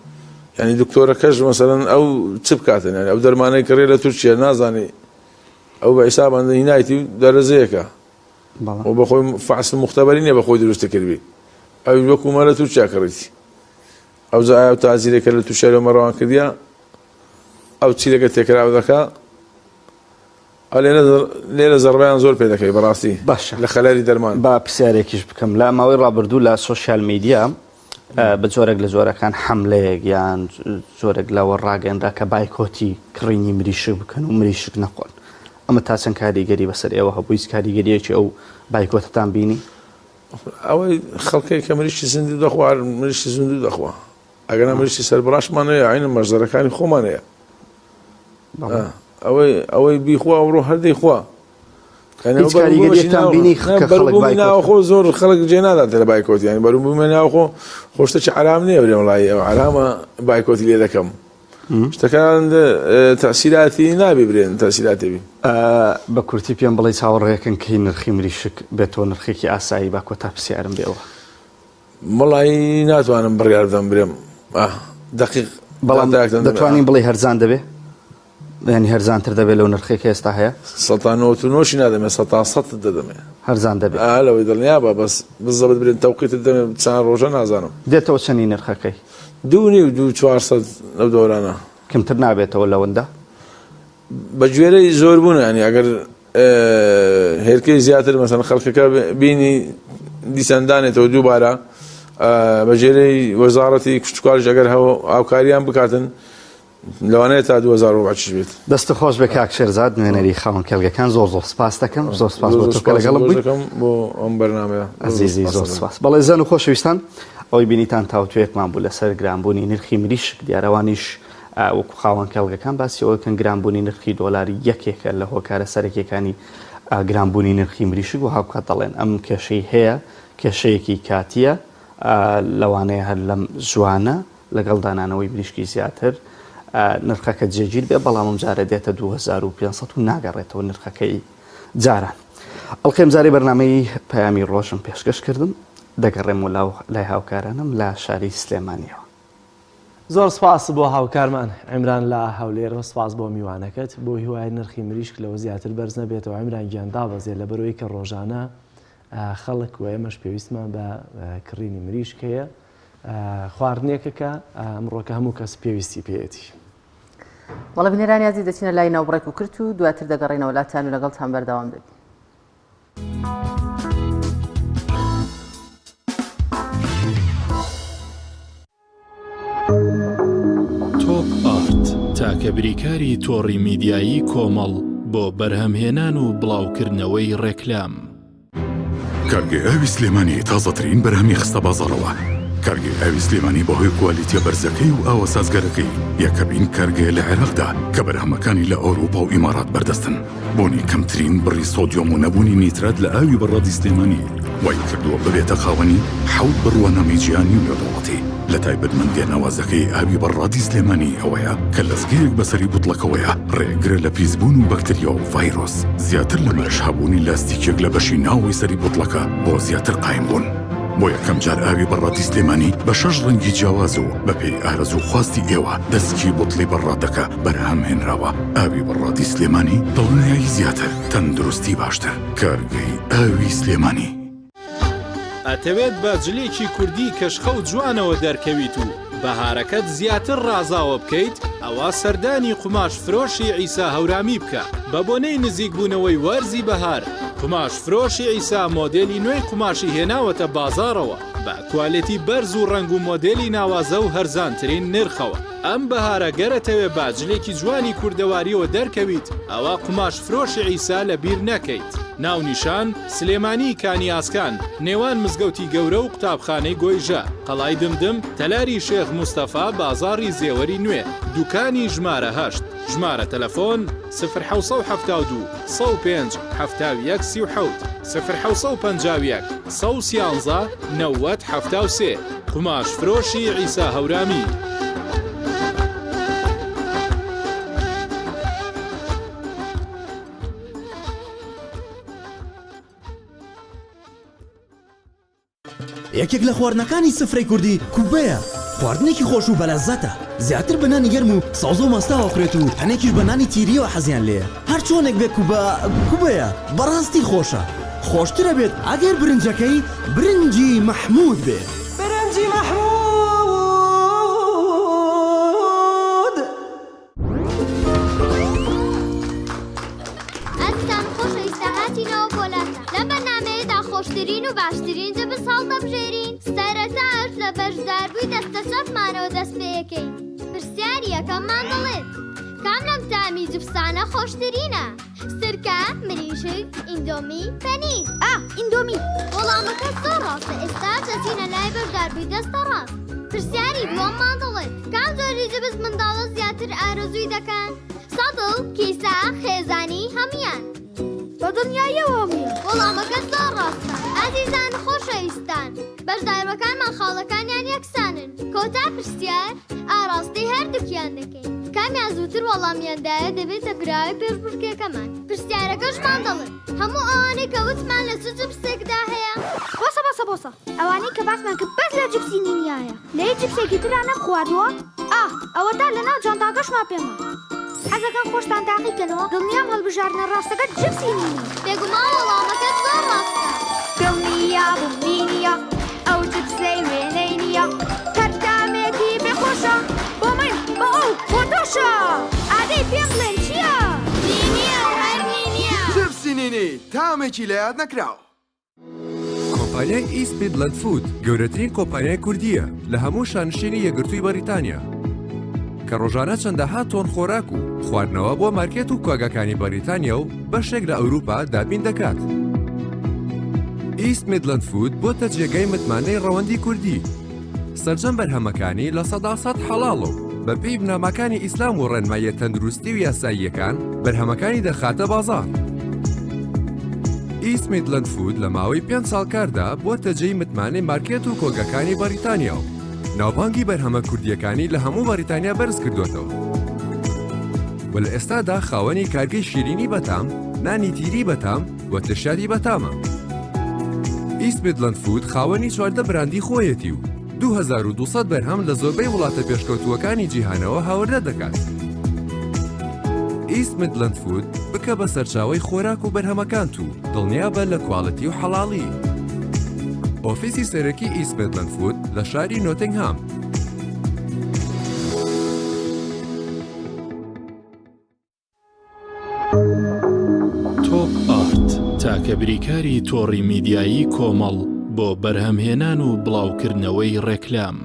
ینی دکتۆرەکەش مەسەلەن ئەو چ بکاتن ینی ئەو دەرمانەی کڕێ لە تورکیا نازانی ئەو بە حیسابان هینایتی و دەرەزەیەکە و بەخۆی فەحس مختبەری نییە بەخۆی دروستی کردبی ئەویش وەکو مە لە تورکیا کڕیتی ئەو جا ئایا تازیرێکە لە تورکیا لەو مەڕەوان کردیە ئەو چیرەکە تێکراو دەکا ئەو لێرە لێرە زەڕبەیان زۆر پێ دەکەی بەڕاستی باشە لە خەلەری دەرمان با پرسیارێکیش بکەم لە ماوەی ڕابردوو لە سۆشیال میدیا بە جۆرێک لە جۆرەکان حەملەیەک یان جۆرێک لەوە ڕاگەنرا کە بایکۆتی کڕینی مریشک بکەن و مریشک نەخۆن ئەمە تا چەند کاریگەری بەسەر ئێوە هەبوو هیچ کاریگەریەکی ئەو بایکۆتەتان بینی؟ ئەوەی خەڵکەی کە مریشکی زیندوو دەخوا هەر مریشکی زیندوو دەخوا ئەگەر مریشکی سەربڕاشمان هەیە عینە مەژزەرەکانی خۆمان هەیە ئەوەی ئەوەی بیخوا ئەوڕۆ هەر دەیخوا هیچ کاریگەریەکتان بینی کە خەڵک بەروبوومی ناوخۆ زۆر خەڵک جێ نادات لە بایکۆت یانی بەروبوومی ناوخۆ خۆشتەکی عەرام نییە برێ وڵی ئەو عەرامە بایکۆتی لێ دەکەم شتەکان تەسیراتی نابی برێن تەسیراتی بی بە کورتی پێم بڵێ چاوەڕێکن کەی نرخی مریشک بێتەوە نرخێکی ئاسایی با کۆتا پرسیارم بێەوە وەڵایی ناتوانم بڕیار بدەم برێم دقیق بەڵام دەتوانین بڵێ هەرزان دەبێ یانی هەرزانتر دەبێت لەو نرخەی کە ئێستا هەیە؟ سەتا نەوەت و نۆشی نادەمێ سەتا سەتت دەدەمێ. هەرزان دەبێت. ئا لەوەی دڵنیا بە بەس بزەبت برێن تەوقیتت دەمێ چەند ڕۆژە نازانم. دێتەوە چەنی نرخەکەی؟ دوو نیو دوو 400 لەو دەورانە. کەمتر نابێتەوە لەوەندە؟ بە گوێرەی زۆر بوون ینی ئەگەر هێلکەی زیاتر مەسەن خەڵکەکە بینی دیسان دانێتەوە دووبارە بە ژێرەی وەزارەتی کشتتوکاڵیش ئەگەر هاوکاریان بکاتن لەوانەیە تا 2024 بێت. دەستت خۆش بێ کاک شێرزاد نوێنەری خاوەن کێڵگەکان زۆر زۆر سپاست دەکەم زۆر سپاس بۆ تۆ کە لەگەڵم بوویت بۆ ئەم بەرنامەیە ئەزیزی زۆر سپاس بەڵێ زەن و خۆشەویستان ئەوەی بینیتان تاوتوێکمان بوو لەسەر گرانبوونی نرخی مریشک دیارەوانیش وەکو خاوەن کێڵگەکان باسی ئەوە کەن گرانبوونی نرخی دۆلار یەکێکە لە هۆکارە سەرەکیەکانی گرانبوونی نرخی مریشک و هاوکات دەڵێن ئەم کێشەی هەیە کێشەیەکی کاتیە لەوانەیە هەر لەم زوانە لەگەڵ دانانەوەی مریشکی زیاتر نرخەکە جێگیر بێ، بەڵام ئەمجارە دێتە 2500 و ناگەڕێتەوە نرخەکەی جاران. ئەڵقەی ئەمجارەی بەرنامەی پەیامی ڕۆژم پێشکەش کردم، دەگەڕێمەوە لای هاوکارانم لە شاری سلێمانیەوە. زۆر سپاس بۆ هاوکارمان عیمران لە هەولێرەوە سپاس بۆ میوانەکەت بۆ هیوای نرخی مریشک لەوە زیاتر بەرز نەبێتەوە عیمران گیان دابەزێ لەبەرەوەی کە ڕۆژانە خەڵک و ئێمەش پێویستمان بە کڕینی مریشک هەیە خواردنێکە کە ئەمڕۆکە هەموو کەس پێویستی پێیەتی. بەڵێ بینەرانی ئازیز دەچینە لای ناوبڕێک و کرت و دواتر دەگەڕێینەوە لاتان و لەگەڵتان بەردەوام دەبین. تاکە بریکاری تۆڕی میدیایی کۆمەڵ بۆ بەرهەمهێنان و بڵاوکردنەوەی ڕێکلام. کارگەی ئاوی سلێمانی تازەترین بەرهەمی خستە بازاڕەوە. کارگەی ئاوی سلێمانی بەهۆی کوالیتیە بەرزەکەی و ئاوە سازگارەکەی یەکەمین کارگەیە لە عێراقدا کە بەرهەمەکانی لە ئەوروپا و ئیمارات بەردەستن. بوونی کەمترین بڕی سۆدیۆم و نەبوونی نیترات لە ئاوی بەڕادی سلێمانی وای کردووە ببێتە خاوەنی حەوت بڕوانامەی جیهانی و نێودەوڵەتی. لە تایبەتمەندییە ناوازەکەی ئاوی بەڕادی سلێمانی ئەوەیە کە لەزگەیەک بەسەری بوتڵەکەوەیە ڕێگرە لە پیسبوون و بەکتریا و ڤایرۆس، زیاتر لەمەش هەبوونی لاستیکێک لە بەشی ناوەوەی سەری بوتڵەکە بۆ زیاتر قایم بوون. بۆ یەکەم جار ئاوی بەڕادی سلێمانی بە شەش ڕەنگی جیاواز و بەپێی ئارەزوو خواستی ئێوە دەسکی بوتڵی بەڕادەکە بەرهەم هێنراوە. ئاوی بەڕادی سلێمانی دڵنیایی زیاتر، تەندروستی باشتر. کارگەی ئاوی سلێمانی. ئەتەوێت بە جلێکی کوردی کەشخە و جوانەوە دەرکەویت و بەهارەکەت زیاتر ڕازاوە بکەیت ئەوا سەردانی قوماش فرۆشی عیسا هەورامی بکە بە بۆنەی نزیک بوونەوەی وەرزی بەهار قوماش فرۆشی عیسا مۆدێلی نوێی قوماشی هێناوەتە بازاڕەوە بە کوالێتی بەرز و ڕەنگ و مۆدێلی ناوازە و هەرزانترین نرخەوە. ئەم بەهارە گەر ئەتەوێ بە جلێکی جوانی کوردەواریەوە دەرکەویت ئەوا قوماش فرۆشی عیسا لە بیر نەکەیت. ناونیشان، سلێمانی کانی ئاسکان، نێوان مزگەوتی گەورە و قوتابخانەی گۆیژە، قەڵای دمدم، تەلاری شێخ مستەفا، بازاڕی زێوەری نوێ، دوکانی ژمارە هەشت. ژمارە تەلەفۆن، سفر 772 105 71 37، سفر 751 113 90 73. قوماش فرۆشی عیسا هەورامی. یەکێک لە خواردنەکانی سفرەی کوردی کوبەیە، خواردنێکی خۆش و بەلەزەتە، زیاتر بە نانی گەرم و سەوزە و ماستاو ئەخورێت و هەنێکیش بە نانی تیریەوە حەزیان لێیە، هەرچۆنێک بێ کوبە کوبەیە، بەڕاستی خۆشە، خۆشتر ئەبێت ئەگەر برنجەکەی برنجی مەحمود بێ. برنجی مەحمود. ئازیزان خۆشەویستە هاتینەوە بۆ لاتان لەم بەرنامەیەدا خۆشترین و باشترین جبس هەڵدەبژێرین سەرەتاش لە بەشداربووی دەستە چەپمانەوە دەست پێیەکەین پرسیاری یەکەممان دەڵێت کام لەم تامی جبسانە خۆشترینە سرکە مریشک ئیندۆمی پەنیر ئا ئیندۆمی. وەڵامەکە زۆر ڕاستە ئێستا دەچینە لای بەشداربووی دەستە ڕاست پرسیاری دووەممان دەڵێت کام جۆری جبس منداڵە زیاتر ئارەزووی دەکەن سەتڵ کیسە خێزانی هەموویان. بە دڵنیاییەوە هەموویان. وەڵامەکە زۆر ڕاستە ئازیزان و خۆشەویستان بەشداربەکانمان خاڵەکانیان یەکسانن کۆتا پرسیار ئاڕاستەی هەردووکیان دەکەین کامیان زووتر وەڵامیان دایە دەبێتە براوەی پێشبڕکێکەمان پرسیارەکەشمان دەڵێت هەموو ئەوانەی کە وتمان لە چ جپسێکدا هەیە؟ بۆسە بۆسە بۆسە ئەوانەی کە باسمان کرد بەس لە جپسی نینیایە لە هیچ جپسێکی ترا نەمخواردووە ئاه ئەوەتا لەناو جانتاکەشما پێمە حەزەکەن خۆشتان تاقی کەنەوە دڵنیام هەڵبژاردنە ڕاستەکە جپسی نینیە. بێگومان وەڵامەکەت زۆر ڕاستە. دڵنیابووم نینیە ئەو جپسەی وێنەی نییە هەر تامێکی بێ خۆشە بۆ من بۆ ئەو بۆ تۆشە ئادەی پێم بڵێن چییە؟ نینیە و هەر نینیە. جپسی نینی تامێکی لەیاد نەکراو. کۆمپانیای ئیست میدلەند فود گەورەترین کۆمپانیای کوردییە لە هەموو شانشینی یەکگرتووی بەریتانیا کە ڕۆژانە چەندەها تۆن خۆراک و خواردنەوە بۆ مارکێت و کۆگاکانی بەریتانیا و بەشێک لە ئەوروپا دابین دەکات. ئیست میدلەند فود بۆتە جێگای متمانەی ڕەوەندی کوردی. سەرجەم بەرهەمەکانی 100% حەڵاڵە و بەپێی بنەماکانی ئیسلام و ڕێنماییە تەندروستی و یاساییەکان بەرهەمەکانی دەخاتە بازاڕ. ئیست میدلەند فود لە ماوەی پێنج ساڵ کاردا بووەتە جێی متمانەی مارکێت و کۆگاکانی بەریتانیا و ناوبانگی بەرهەمە کوردییەکانی لە هەموو بەریتانیا بەرز کردووەتەوە و لە ئێستادا خاوەنی کارگەی شیرینی بەتام، نانی تیری بەتام و ترشیاتی بەتامە. ئیست میدلەند فود خاوەنی 14 براندی خۆیەتی و 2200 بەرهەم لە زۆربەی وڵاتە پێشکەوتووەکانی جیهانەوە هاوردە دەکات. ئیست میدلەند فود بکە بە سەرچاوەی خۆراک و بەرهەمەکانت و دڵنیابە لە کواڵێتی و حەڵاڵی. ئۆفیسی سەرەکی ئیست میدلەند فود لە شاری نۆتینگهام. تۆپ ئارت تاکە بریکاری تۆڕی میدیایی کۆمەڵ بۆ بەرهەمهێنان و بڵاوکردنەوەی ڕێکلام.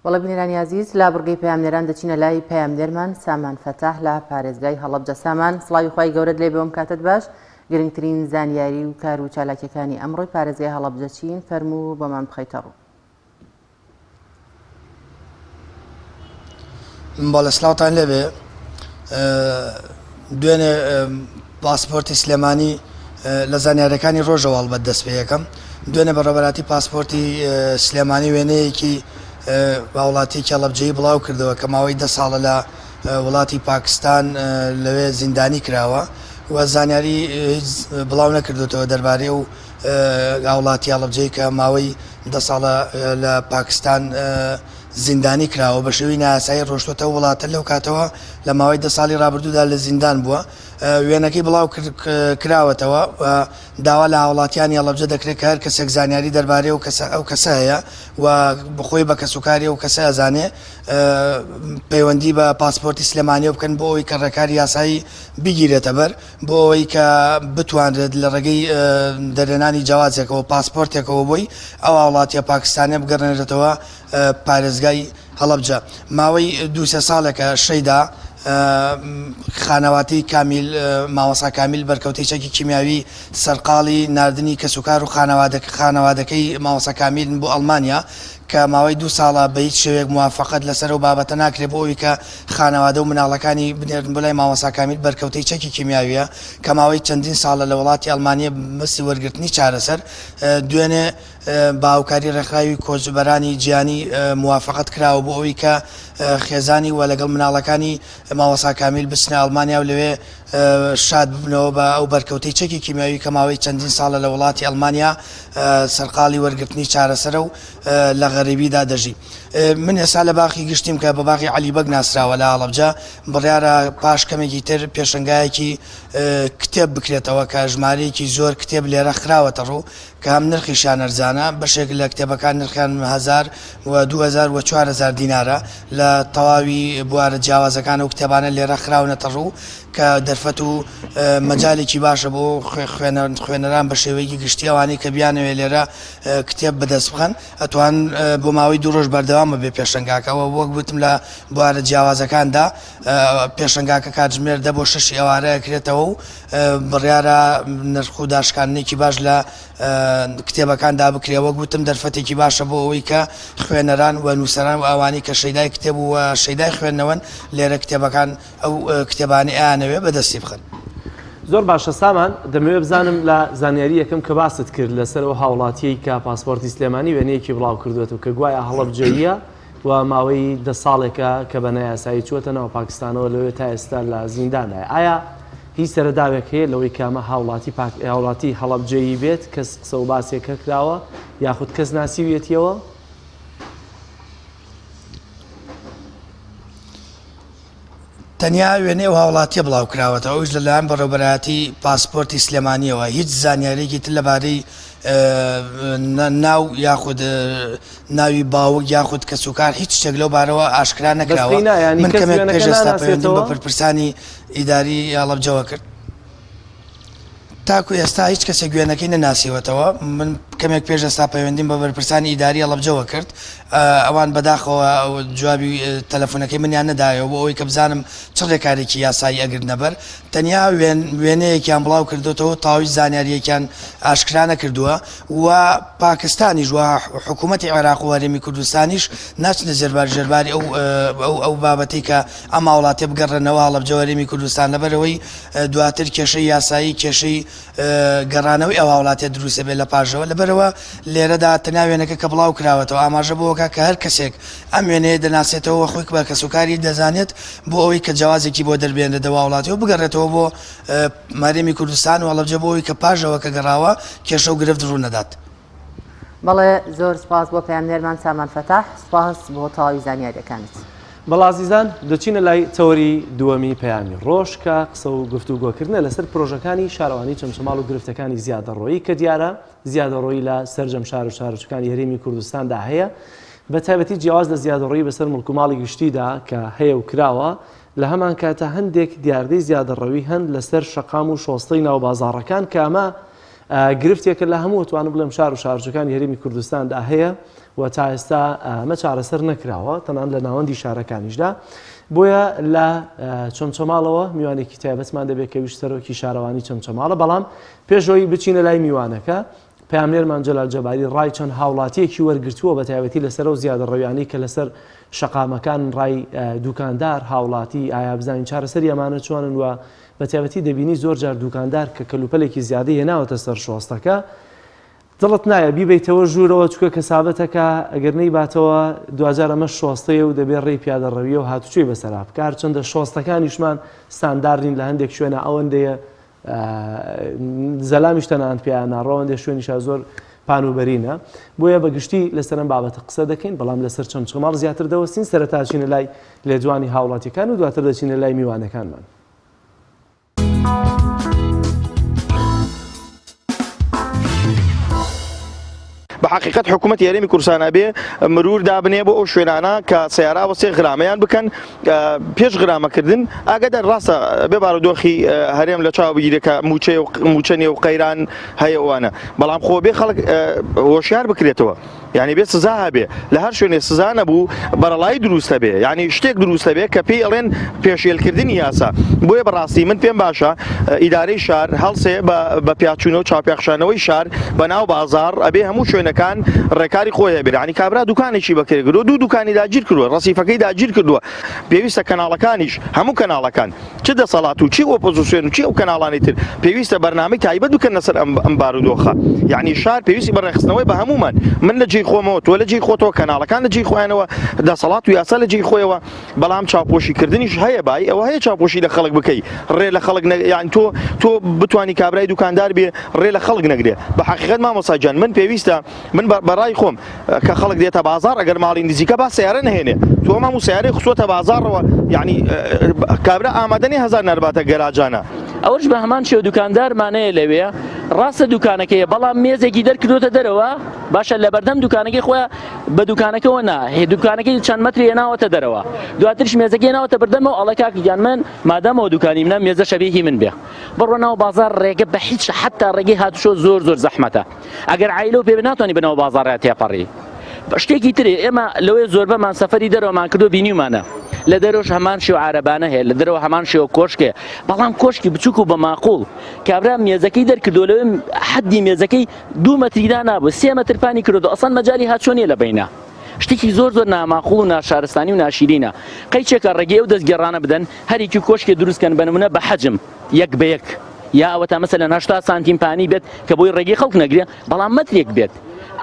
بەڵێ بینەرانی ئازیز لە بڕگەی پەیامنێران دەچینە لای پەیامنێرمان سامان فەتاح لە پارێزگای هەڵەبجە. سامان سڵاوی خوای گەورەت لێ بێ ئەم کاتەت باش. گرنگترین زانیاری و کار و چالاکیەکانی ئەمڕۆی پارێزگای هەڵەبجە چین فەرموو بۆمان بخەیتە ڕوو. بەڵێ سڵاوتان لێبێ دوێنێ پاسپۆرتی سلێمانی لە زانیارەکانی ڕۆژەوە هەڵبەت دەست پێ یەکەم دوێنێ بەڕێوەبەراتی پاسپۆرتی سلێمانی وێنەیەکی هاوڵاتیەکی هەڵەبجەیی بڵاو کردەوە کە ماوەی دە ساڵە لە وڵاتی پاکستان لەوێ زیندانی کراوە و زانیاری هیچ بڵاو نەکردوتەوە دەربارەی ئەو هاوڵاتی هەڵەبجەی کە ماوەی دە ساڵە لە پاکستان زیندانی کراوە بە شێوەی نایاسایی ڕۆشتوەتە ئەو وڵاتە لەو کاتەوە لە ماوەی دە ساڵی ڕابردوودا لە زیندان بووە وێنەکەی بڵاو کراوەتەوە و داوا لە هاوڵاتیانی هەڵەبجە دەکرێت کە هەر کەسێک زانیاری دەربارەی ئەو کەسە ئەو کەسە هەیە و بخۆی بە کەسوکاری ئەو کەسە ئەزانێ پەیوەندی بە پاسپۆرتی سلێمانیەوە بکەن بۆ ئەوەی کە ڕێکاری یاسایی بگیرێتە بەر بۆ ئەوەی کە بتوانرێت لە ڕێگەی دەرهێنانی جەوازێکەوە پاسپۆرتێکەوە بۆی ئەو هاوڵاتیە پاکستانیە بگەڕێنرێتەوە پارێزگای هەڵەبجە. ماوەی دوو سێ ساڵێکە شەیدا خانەواتەی کامیل مامۆستا کامیل بەرکەوتەی چەکی کیمیاوی سەرقاڵی ناردنی کەسوکار و خانەوادەکەی مامۆستا کامیلن بۆ ئەڵمانیا کە ماوەی دوو ساڵە بە هیچ شێوەیەک موافەقەت لەسەر ئەو بابەتە ناکرێت بۆ ئەوی کە خانەوادە و مناڵەکانی بنێرن بۆ لای مامۆستا کامیل بەرکەوتەی چەکی کیمیاویە کە ماوەی چەندین ساڵە لە وڵاتی ئەڵمانیە بەمەبەستی وەرگرتنی چارەسەر دوێنێ بە هاوکاری ڕێکخراوی کۆچبەرانی جیهانی موافەقەت کراوە بۆ ئەوەی کە خێزانی و لەگەڵ مناڵەکانی مامۆستا کامیل بچنە ئەڵمانیا و لەوێ شاد ببنەوە بە ئەو بەرکەوتەی چەکی کیمیاوی کە ماوەی چەندین ساڵە لە وڵاتی ئەڵمانیا سەرقاڵی وەرگرتنی چارەسەرە و لە غەریبیدا دەژی. من ئێستا لە باخی گشتیم کە بە باخی عەلی بەگ ناسراوە لە هەڵەبجە، بڕیارە پاش کەمێکی تر پێشەنگایەکی کتێب بکرێتەوە کە ژمارەیەکی زۆر کتێب لێرە خراوەتە ڕوو کە هەم نرخیشیان ئەرزانە، بەشێک لە کتێبەکان نرخیان هەزار و 2000 و 4000 دینارە، لە تەواوی بوارە جیاوازەکان ئەو کتێبانە لێرە خراونەتە ڕوو کە دەرفەت و مەجالێکی باشە بۆ خوێنەران بە شێوەیەکی گشتی ئەوانەی کە بیانەوێت لێرە کتێب بەدەست بخەن ئەتوان بۆ ماوەی دوو ڕۆژ بەردەوامە بێ پێشەنگاکە و وەک وتم لە بوارە جیاوازەکاندا پێشەنگاکە کاتژمێر دە بۆ شەشی ئێوارە ئەکرێتەوە و بڕیارە نرخ و داشکاندنێکی باش لە کتێبەکاندا بکرێ وەک وتم دەرفەتێکی باشە بۆ ئەوەی کە خوێنەران و نووسەران و ئەوانەی کە شەیدای کتێب و شەیدای خوێندنەوەن لێرە کتێبەکان ئەو کتێبانەی ئەیانەوێ بەدەستی بخەن. زۆر باشە سامان، دەمەوێت بزانم لە زانیاری یەکەم کە باست کرد لەسەر ئەو هاوڵاتیەی کە پاسپۆرتی سلێمانی وێنەیەکی بڵاو کردووەتەوە کە گوایە هەڵەبجەییە و ماوەی دە ساڵێکە کە بە نایاسایی چووەتە ناو پاکستانەوە لەوێ تا ئێستا لە زینداندایە ئایا هیچ سەرەداوێک هەیە لەوەی کە ئەمە هاوڵاتی پاک هاوڵاتی هەڵەبجەیی بێت کەس قسە و باسێک هەکراوە یاخود کەس ناسیویەتیەوە؟ تەنیا وێنەی ئەو هاوڵاتییە بڵاوکراوەتەوە، ئەویش لەلایەن بەڕێوەبەرایەتی پاسپۆرتی سلێمانییەوە، هیچ زانیارییەکی تر لەبارەی ناو یاخود ناوی باوک یاخود کەسوکار هیچ شتێک لەو بارەوە ئاشکرا نەکراوە. من کەمێک پێش ئێستا پەیوەندیم بە بەرپرسانی ئیداری هەڵەبجەوە کرد. تاکو ئێستا هیچ کەسێک وێنەکەی نەناسیوەتەوە، من کەمێک پێش ئێستا پەیوەندیم بە بەرپرسانی ئیداری هەڵەبجەوە کرد، ئەوان بەداخەوە جوابی تەلەفۆنەکەی منیان نەدایەوە بۆ ئەوەی کە بزانم چ ڕێکارێکی یاسایی ئەگرنەبەر، تەنیا وێنەیەکیان بڵاو کردۆتەوە تەواوی زانیارییەکیان ئاشکرا نەکردووە و پاکستانیش و حکوومەتی عێراق و هەرێمی کوردستانیش ناچنە ژێرباری ئەو بابەتەی کە ئەم هاوڵاتیە بگەڕێنەوە هەڵەبجە و هەرێمی کوردستان لەبەرئەوەی دواتر کێشەی یاسایی کێشەی گەڕانەوەی ئەو هاوڵاتیە دروست دەبێت لە پاشەوە لەبەرئەوە لێرەدا تەنیا وێنەکە کە بڵاو کراوەتەوە ئاماژە بەوەکا کە هەر کەسێک ئەم وێنەیە دەناسێتەوە و خۆی بە کەسوکاری دەزانێت بۆ ئەوەی کە جەوازێکی بۆ دەربێنرێت هاوڵاتی و بگەڕێتەوە بۆ هەرێمی کوردستان و هەڵەبجە بۆ ئەوەی کە پاشەوە کە گەڕاوە کێشە و گرفت ڕوو نەدات. بەڵێ زۆر سوپاس بۆ پەیامنێرمان سامان فەتاح سوپاس بۆ تەواوی زانیاریەکانت. بەڵێ ئازیزان دەچینە لای تەوەری دووەمی پەیامی ڕۆژ کە قسە و گفتوگۆکردنە لەسەر پرۆژەکانی شارەوانی چەمچەماڵ و گرفتەکانی زیادەڕۆیی کە دیارە زیادەڕۆیی لە سەرجەم شار و شارۆچکانی هەرێمی کوردستاندا هەیە بە تایبەتی جیاواز لە زیادەڕۆیی بەسەر مڵک و ماڵی گشتیدا کە هەیە و کراوە لە هەمان کاتە هەندێک دیاردەی زیادەڕەوی هەن لەسەر شەقام و شۆستەی ناو بازاڕەکان کە ئەمە. گرفتێکە لە هەموو ئەتوانم بڵێم شار و شارۆچکەکانی هەرێمی کوردستاندا هەیە و تا ئێستا ئەمە چارەسەر نەکراوە تەنان لە ناوەندی شارەکانیشدا بۆیە لە چەمچەماڵەوە میوانێکی تایبەتمان دەبێت کە ویش سەرۆکی شارەوانی چەمچەماڵە بەڵام پێشەوەی بچینە لای میوانەکە پەیامنێرمان جەلال جەباری ڕای چەند هاوڵاتیەکی وەرگرتووە بە تایبەتی لەسەر ئەو زیادەڕەویانەی کە لەسەر شەقامەکان ڕای دوکاندار هاوڵاتی ئایا بزانین چارەسەری ئەمانە چۆنن و بە تایبەتی دەبینی زۆر جار دوکاندار کە کەلوپەلێکی زیادەی هێناوەتە سەر شۆستەکە دڵت نایە بیبەیتەوە ژوورەوە چکە کەسابەتەکە ئەگەر نەیباتەوە دواجار ئەمە شۆستەیە و دەبێ ڕێی پیادەڕەویە و هاتوچۆی بەسەرا بکە هەرچەندە شۆستەکانیشمان ستاندارد نین لە هەندێک شوێنە ئەوەندەیە زەلامیش تەنانەت پێیان ناڕۆ هەندێک شوێنیشا زۆر پان و بەرینە بۆیە بە گشتی لەسەر ئەم بابەتە قسە دەکەین بەڵام لەسەر چەمچەماڵ زیاتر دەوەستین سەرەتا چینە لای لێدوانی هاوڵاتیەکان و دواتر دەچینە لای میوانەکانمان. بە حەقیقەت حکوومەتی هەرێمی کوردستان ئەبێ مرور دابنێ بۆ ئەو شوێنانە کە سەیارە وەسێ غرامەیان بکەن پێش غرامەکردن ئاگادار ڕاستە بێ بارودۆخی هەرێم لە چاو بگیرێ کە موچەیە و موچە نیە و قەیران هەیە ئەوانە بەڵام خۆ بێ خەڵک هۆشیار بکرێتەوە یعنی بێ سزا هەبێ لە هەر شوێنێ سزا نەبوو بەرەڵایی دروست هەبێ یعنی شتێک دروست هەبێ کە پێی ئەڵێن پێشێلکردنی یاسا بۆیە بەڕاستی من پێم باشە ئیدارەی شار هەڵسێ بە پیاچوونەوە چاوپیاخشانەوەی شار بە ناو بازاڕ ئەبێ هەموو شوێنەکان ڕێکاری خۆی هەبێ یعنی کابرا دوکانێکی بەکرێ گرۆ دوو دوکانی داگیر کردووە ڕەسیفەکەی داگیر کردووە پێویستە کەناڵەکانیش هەموو کەناڵەکان چ دەسەڵات و چی ئۆپۆزیسیۆن و چی ئەو کەناڵانی تر پێویستە بەرنامەی تایبەت بکەن لەسەر ئەم ئەم بارودۆخە یعنی شار پێویستی بە ڕێکخستنەوەی بە هەموومان من لە جێی خۆمەوە تۆ لە جێی خۆتەوە کەناڵەکان لە جێی خۆیانەوە دەسەڵات و یاسا لە جێی خۆیەوە بەڵام چاوپۆشی کردنیش هەیە بای ئەوە هەیە چاوپۆشی لە خەڵک بکەی ڕێ لە خەڵک یان تۆ تۆ بتانی کابرای دوکاندار بێ ڕێ لە خەڵک نەگرێ بە حقیقت مامۆستا گیان من پێویستە من بەڕای خۆم کە خەڵک دێتە بازار ئەگەر ماڵی نزیکە با سیارە نهێنێ تۆ مام و سیارەی خستووەتە بازاڕەوە یعنی کابرا ئامادە نیە هەزار نرباتە گەراجانە. ئەوەش بە هەمان شێوە دوکاندارمانەیە لەوێ ڕاستە دوکانەکەیە بەڵام مێزێکی دەرکردوتە دەرەوە باشە لەبەردەم دوکانەکەی خۆیان بە دوکانەکەوە نا هێ دوکانەکەی چەند مەتری هێناوەتە دەرەوە دواترش مێزەکەی هێناوەتە بەردەمەوە ئەڵێ کاک گیان من مادامەوە دوکانی منە مێزە شەبیهی من بێ بڕۆ ناو بازار ڕێگە بە هیچ حتا ڕێگەی هاتوچۆ زۆر زۆر زەحمەتە ئەگەر عیلە و پێ ناتوانانی بەناو بازاڕیا تێپەڕی شتێکی ترێ ئێمە لەوەی زۆربەمان سەفەری دەرەوەمان کردو بینیومانە لە دەرۆش هەمان شێوە عارەبانە هەیە لە دەرەوە هەمان شێوە کۆشکێ بەڵام کۆشکی بچووک و بە ماقوڵ کابرا مێزەکەی دەرکردو لەوێ حەدی مێزەکەی دوو مەتری دانابوو سێ مەتر پانی کردو ئەسڵەن مەجالی هاتچۆ نیە لە بەینا شتێکی زۆر زۆر ناماقوڵ و ناشارستانی و ناشیرینە قەیچێکە ڕێگەی ئەو دەستگێڕانە بدەن هەرێکی کۆشکێ دروست کەن بە نمونە بە حەجم یەک بە یەک یا ئەوەتا مەسەلەن 80 سانتیم پانی بێت کە بۆی ڕێگەی خەڵک نەگرێ بەڵام مەترێک بێت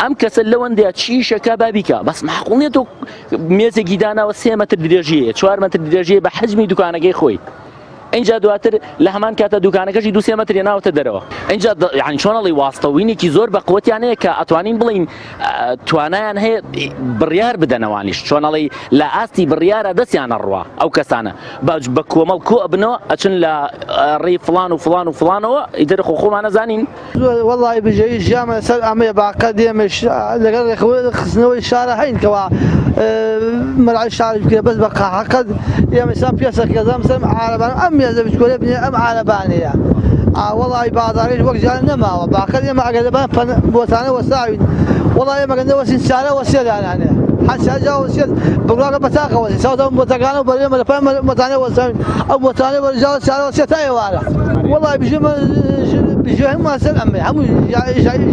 ئەم کەسە لەوەندەیە چی ئیشەکە با بیکا بەس معقوڵ نیە تۆ مێزێکی داناوە سێ مەتر درێژیە چوار مەتر درێژیە بە حەجمی دوکانەکەی خۆی ئینجا دواتر لە هەمان کاتە دوکانەکەشی دوو سێ مەتر هێناوەتە دەرەوە ئینجا یعنی چۆن ئەڵێی واستەوینێکی زۆر بە قوتیان هەیە کە ئەتوانین بڵین توانایان هەیە بڕیار بدەنەوانیش چۆن ئەڵێی لە ئاستی بڕیارە دەستیان ئەڕوا ئەو کەسانە باج بە کۆمەڵ کۆ ئەبنەوە ئەچن لە ڕێی فڵان و فڵان و فڵانەوە ئیتر خۆ خۆمانە زانین وەڵی بژێوی ژیانمان لەسەر ئەمەیە باقە دێمش لەگەڵ ڕێکخستنەوەی شارە هەین کەوا مەرعی شاری بکرێ بەس بە قاحەقەت ئێمە سام پێسە خێزان سەر عارەبان ئەم مێزە بچکۆلە بنێ ئەم عارەبانەیە وەڵی بازاڕیش وەک جاران نەماوە باقەت ئێمە ئەگەر لەبان بۆتانە وەساوین وەڵی ئێمە گەندە وەسین چارە وەسیە دانانێ حەسا جا وەسیەت بڕواکە بەتاقە وەسی ساوتە بۆتەکانە و بەرێمە لە پای مەتانە وەساوین ئەو بۆتانە بەرجا چارە وەسیە تا ئێوارە وەڵی بژێ بژێ هەموومان سەر ئەمەیە هەموو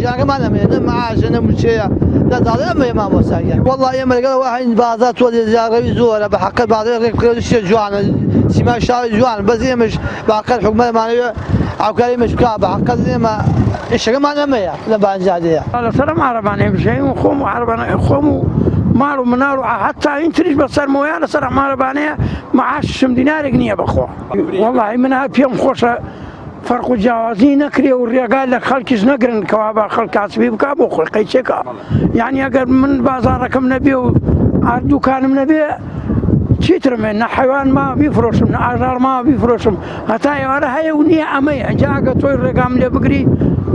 ژیانەکەمان ئەمەیە نە معاشە نە مووچەیە نە داڵێ ئەمەیە مامۆستا گیان وەڵڵا ئێمە لەگەڵ ئەوە هەین بازاڕ تۆزێ زیاڕەوی زۆرە بە حەقەت بازاڕ ڕێک بکرێت شتێ جوانە سیمای شاری جوان بەس ئێمەش بە حەقەت حکومەتمانەوێ هاوکاری ئێمەش بکا بە حەقەت ئێمە ئیشەکەمان ئەمەیە لە بانجادەیە. لەسەر ئەم عەرەبانەیە بژێویم و خۆم و عەرەبانە خۆم و ماڵ و مناڵ و حەتا هین تریش بەسەرمەوەیان لەسەر ئەم عەرەبانەیە معاششم دینارێک نییە بەخوا وەڵی من هەر پێم خۆشە فەرق و جیاوازی نەکرێ و ڕێگا لە خەڵکیش نەگرن کەوا با خەڵک کاسبی بکا بۆ خۆی قەیچێکە یعنی ئەگەر من بازاڕەکەم نەبێ و دوکانم نەبێ چیترم نە حیوان ما بیفرۆشم نە ئاژاڵ ما بیفرۆشم هەتا ئێوارە هەیە و نییە ئەمەیە جا ئەگە تۆی ڕێگام لێ بگری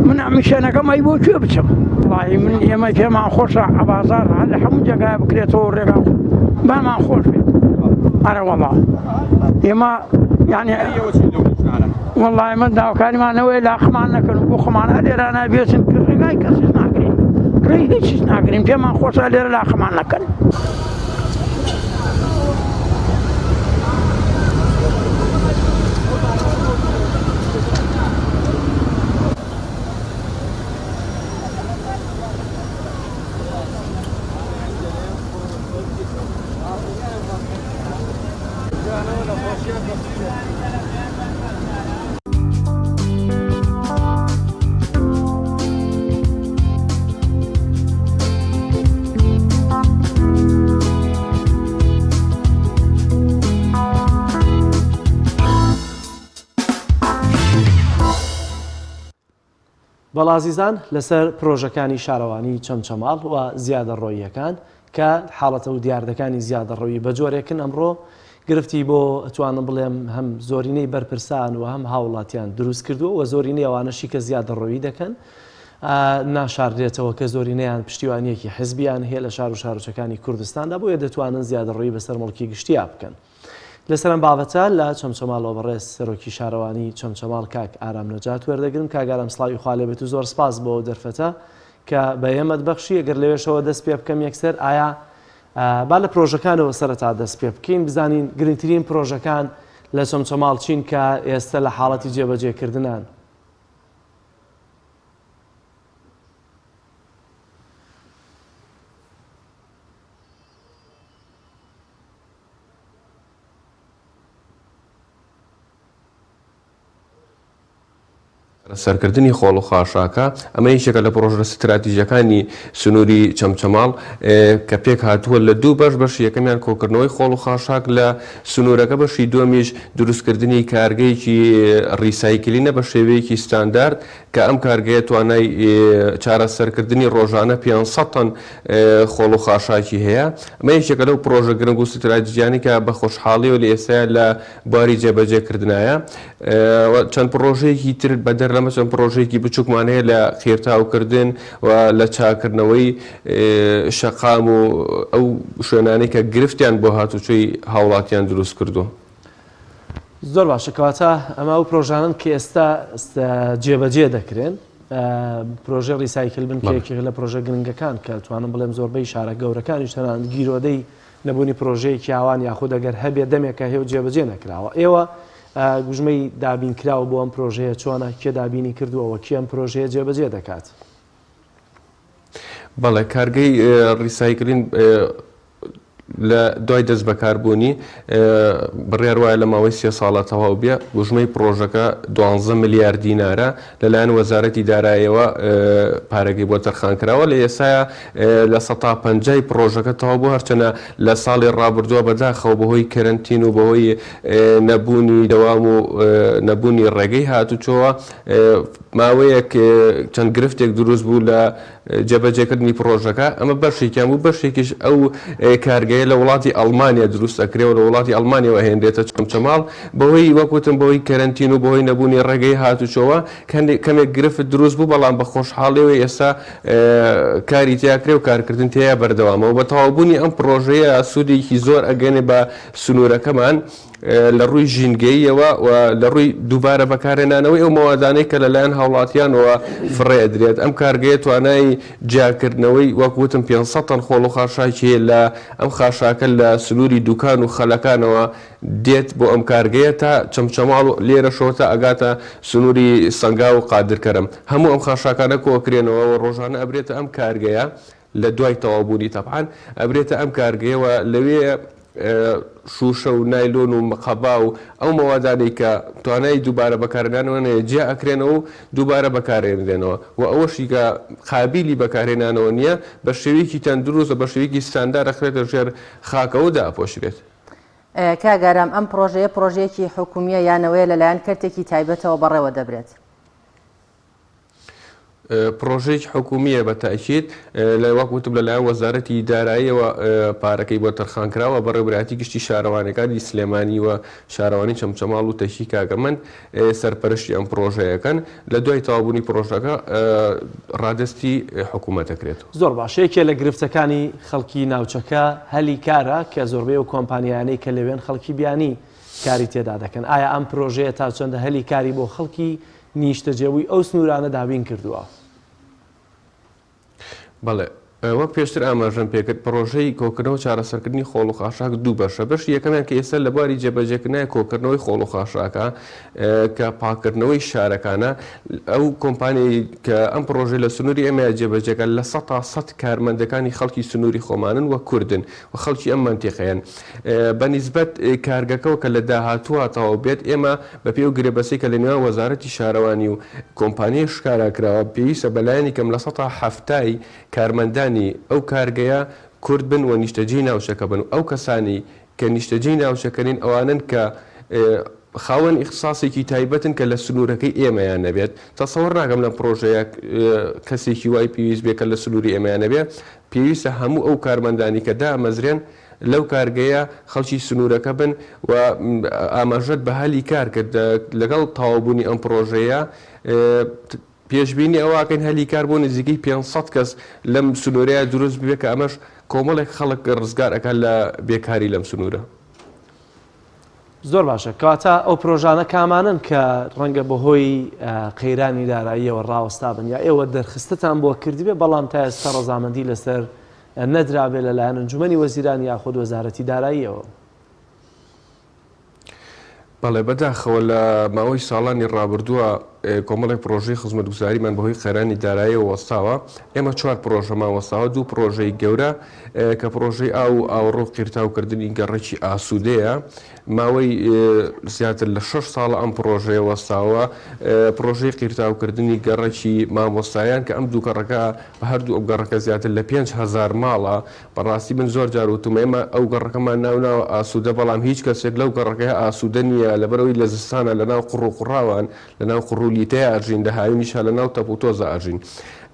من ئەمیشەنەکەم ئەی بۆ کوێ بچم وڵی من ئێمە پێمان خۆشە بازار هەر لە هەموو جێگای بکرێتەوە ڕێگا بامان خۆش بێت ئەرە وەڵا ئێمە یعنی. وەڵای من داواکاریمان ئەوەیە لاقمان نەکەن و بۆ خۆمان هەر لێرانە بێچن ڕێگای کەسیش ناگرین ڕێی هیچیش ناگرین پێمان خۆشە لێرە لاقمان نەکەن. بەڵ ئازیزان لەسەر پرۆژەکانی شارەوانی چەمچەماڵ و زیادەڕۆییەکان کە حاڵەتە و دیاردەکانی زیادەڕەوی بە جۆرێکن ئەمڕۆ گرفتی بۆ ئەتوانم بڵێم هەم زۆرینەی بەرپرسان و هەم هاوڵاتیان دروست کردووە و زۆرینەی ئەوانەشی کە زیادەڕەوی دەکەن ناشاردرێتەوە کە زۆرینەیان پشتیوانیەکی حزبیان هەیە لە شار و شارۆچەکانی کوردستاندا بۆیە دەتوانن زیادەڕەوی بەسەر مڵکی گشتیا بکەن. لەسەر ئەم بابەتە لە چەمچەماڵەوە بەڕێز سەرۆکی شارەوانی چەمچەماڵ کاک ئارام نەجات وەردەگرم. کاک ئارام سڵاوی خوا لێبێت و زۆر سپاس بۆ ئەو دەرفەتە کە بە ئێمەت بەخشی. ئەگەر لەوێشەوە دەست پێ بکەم یەکسەر ئایا با لە پرۆژەکانەوە سەرەتا دەست پێ بکەین بزانین گرنگترین پرۆژەکان لە چەمچەماڵ چین کە ئێستا لە حاڵەتی جێبەجێکردنان؟ سەرکردنی خۆڵ و خاشاکە، ئەمە یەکێکە لە پڕۆژە ستراتیژیەکانی سنووری چەمچەماڵ کە پێکهاتووە لە دوو بەش، بەشی یەکەمیان کۆکردنەوەی خۆڵ و خاشاک لە سنوورەکە، بەشی دووەمیش دروستکردنی کارگەیەکی ڕیسایکلینە بە شێوەیەکی ستاندارد کە ئەم کارگەیە توانای چارەسەرکردنی ڕۆژانە 500 تەن خۆڵ و خاشاکی هەیە. ئەمە یەکێکە لەو پڕۆژە گرنگ و ستراتیژیانەی کە بە خۆشحاڵیەوە لە ئێستایا لە بواری جێبەجێکردنایە. چەند پڕۆژەیەکی تر بەدەر لەمە چەند پڕۆژەیەکی بچووکمان هەیە لە قیرتاوکردن و لە چاکردنەوەی شەقام و ئەو شوێنانەی کە گرفتیان بۆ هاتوچۆی هاوڵاتیان دروست کردووە. زۆر باشە کەواتە ئەمە ئەو پرۆژانەن کە ئێستا جێبەجێ دەکرێن پرۆژەی ڕیسایکل بن کە یەکێک لە پرۆژە گرنگەکان کە توانم بڵێم زۆربەی شارە گەورەکانیش تەنانەت گیرۆدەی نەبوونی پرۆژەیەکی ئاوان یاخود ئەگەر هەبێ دەمێکە هەیە و جێبەجێ نەکراوە ئێوە گوژمەی دابینکراو بۆ ئەم پرۆژەیە چۆنە کێ دابینی کردووە و کێ ئەم پرۆژەیە جێبەجێ دەکات؟ بەڵێ کارگەی ڕیسایکلین لە دوای دەستبەکاربوونی، بڕیار وایە لە ماوەی سێ ساڵە تەواو بێ، گوژمەی پڕۆژەکە دوانزە ملیار دینارە، لەلایەن وەزارەتی دارایەوە پارەکەی بۆ تەرخانکراوە، لە ئێستایا لە سەتا پەنجای پڕۆژەکە تەواو بووە، هەرچەنە لە ساڵی ڕابردووە بەداخەوە بەهۆی کەرەنتین و بەهۆی نەبوونی دەوام و نەبوونی ڕێگەی هاتوچۆوە ماوەیەک چەند گرفتێک دروست بوو لە جێبەجێکردنی پڕۆژەکە، ئەمە بەشێکیان بوو، بەشێکیش ئەو کارگەیە لە وڵاتی ئەڵمانیا دروست ئەکرێ و لە وڵاتی ئەڵمانیاوە ئەهێنرێتە چەمچەماڵ، بەهۆی وەک وتم بەهۆی کەرەنتین و بەهۆی نەبوونی ڕێگەی هاتوچۆوە کەمێک گرفت دروست بوو، بەڵام بە خۆشحاڵیەوە ئێستا کاری تیا کرێ و کارکردن تێیا بەردەوامە و بە تەواوبوونی ئەم پڕۆژەیە سوودێکی زۆر ئەگەنێ بە سنوورەکەمان. لە ڕووی ژینگەییەوە و لە ڕووی دووبارە بەکارهێنانەوەی ئەو مەوادانەی کە لەلایەن هاوڵاتیانەوە فڕێ ئەدرێت. ئەم کارگەیە توانای جیاکردنەوەی وەک وتم 500 تەن خۆڵ و خاشاکی هەیە لە ئەم خاشاکە لە سنووری دوکان و خەلەکانەوە دێت بۆ ئەم کارگەیە تا چەمچەماڵ و لێرەشەوە تا ئەگاتە سنووری سەنگاو و قادرکەرەم هەموو ئەم خاشاکانە کۆئەکرێنەوە و ڕۆژانە ئەبرێتە ئەم کارگەیە لە دوای تەواوبوونی تەبعەن ئەبرێتە ئەم کارگەیەوە لەوێ شووشە و نایلۆن و مقەبا و ئەو مەوادانەی کە توانای دووبارە بەکارهێنانەوەیان هەیە جیا ئەکرێنەوە و دووبارە بەکارئێنرێنەوە و ئەوەشی کە قابیلی بەکارهێنانەوە نییە بە شێوەیەکی تەندروست و بە شێوەیەکی ستاندار ئەخرێتە ژێر خاکەوە و دائەپۆشرێت. کاک ئارام ئەم پڕۆژەیە پڕۆژەیەکی حکومییە یان ئەوەیە لەلایەن کەرتێکی تایبەتەوە بەڕێوە دەبرێت؟ پڕۆژەیەکی حکومییە بە تەئکید، لە وەک وتم لەلایەن وەزارەتی داراییەوە پارەکەی بۆ تەرخان کراوە، بەڕێوەبەرایەتی گشتی شارەوانیەکانی سلێمانی و شارەوانی چەمچەماڵ و تەکی کاکەمەند سەرپەرشتی ئەم پڕۆژەیەکەن، لە دوای تەواوبوونی پڕۆژەکە ڕادەستی حکومەت دەکرێتەوە. زۆر باشە یەکێ لە گرفتەکانی خەڵکی ناوچەکە هەلی کارە کە زۆربەی ئەو کۆمپانیایانەی کە لەوێن خەڵکی بیانی. کاری تێدا دەکەن. ئایا ئەم پرۆژەیە تا چەندە هەلی کاری بۆ خەڵکی نیشتەجێبووی ئەو سنوورانە دابین کردووە؟ بەڵێ، وەک پێشتر ئاماژەم پێکرد، پڕۆژەی کۆکردنەوە و چارەسەرکردنی خۆڵ و خاشاک دوو بەشە، بەشی یەکەمیان کە ئێستا لە بواری جێبەجێکردنای کۆکردنەوەی خۆڵ و خاشاکە کە پاککردنەوەی شارەکانە، ئەو کۆمپانیای کە ئەم پڕۆژەی لە سنووری ئێمەیا جێبەجێکا 100% کارمەندەکانی خەڵکی سنووری خۆمانن و کوردن و خەڵکی ئەم مەنتیقەیەن. بە نیسبەت کارگەکەوە کە لە داهاتووا تەواو بێت، ئێمە بە پێی ئەو گرێبەستەی کە لە نێوان وەزارەتی شارەوانی و کۆمپانیای شکارا کراوە، پێویستە بە لایەنی کەم 70% ی کارمەندانی ئەو کارگەیە کورد بن و نیشتەجێی ناوچەکە بن و ئەو کەسانەی کە نیشتەجێی ناوچەکە نین ئەوانەن کە خاوەن ئیختساسێکی تایبەتن کە لە سنوورەکەی ئێمەیا نەبێت. تەسەور ناکەم لەم پڕۆژەیە کەسێکی وای پێویست بێت کە لە سنووری ئێمەیا نەبێت. پێویستە هەموو ئەو کارمەندانی کە دامەزرێن لەو کارگەیە خەڵکی سنوورەکە بن و ئاماژەت بە هەلی کار کرد لەگەڵ تەواوبوونی ئەم پڕۆژەیە پێشبینی ئەوە ئەکەین هەلی کار بۆ نزیکەی 500 کەس لەم سنوورەیە دروست ببێت کە ئەمەش کۆمەڵێک خەڵک ڕزگار ئەکات لە بێکاری لەم سنوورە. زۆر باشە کەواتە ئەو پرۆژانە کامانەن کە ڕەنگە بەهۆی قەیرانی داراییەوە ڕاوەستابن یا ئێوە دەرخستتان بۆ کردبێ بەڵام تا ئێستا ڕەزامەندی لەسەر نەدرابێ لەلایەن ئەنجومەنی وەزیران یاخود وەزارەتی داراییەوە؟ بەڵێ بەداخەوە لە ماوەی ساڵانی ڕابردووە کۆمەڵێک پڕۆژەی خزمەتگوزاریمان بەهۆی قەیرانی داراییەوە وەستاوە، ئێمە چوار پڕۆژەمان وەستاوە، دوو پڕۆژەی گەورە کە پڕۆژەی ئاو و ئاوەڕۆ و قیرتاوکردنی گەڕەکی ئاسوودەیە، ماوەی زیاتر لە شەش ساڵە ئەم پڕۆژەیە وەستاوە، پڕۆژەی قیرتاوکردنی گەڕەکی مامۆستایان کە ئەم دوو گەڕەکە بە هەردوو ئەو گەڕەکە زیاتر لە 5000 ماڵە، بەڕاستی من زۆر جار وتومە ئێمە ئەو گەڕەکەمان ناو ناوە ئاسوودە بەڵام هیچ کەسێک لەو گەڕەکەیە ئاسوودە نییە لەبەرئەوەی لە زستانا لەناو قوڕ و قوڕاوان لەناو قوڕ و لیتەیا ئەژین لە هاوینیشا لەناو تەپ و تۆزا ئەژین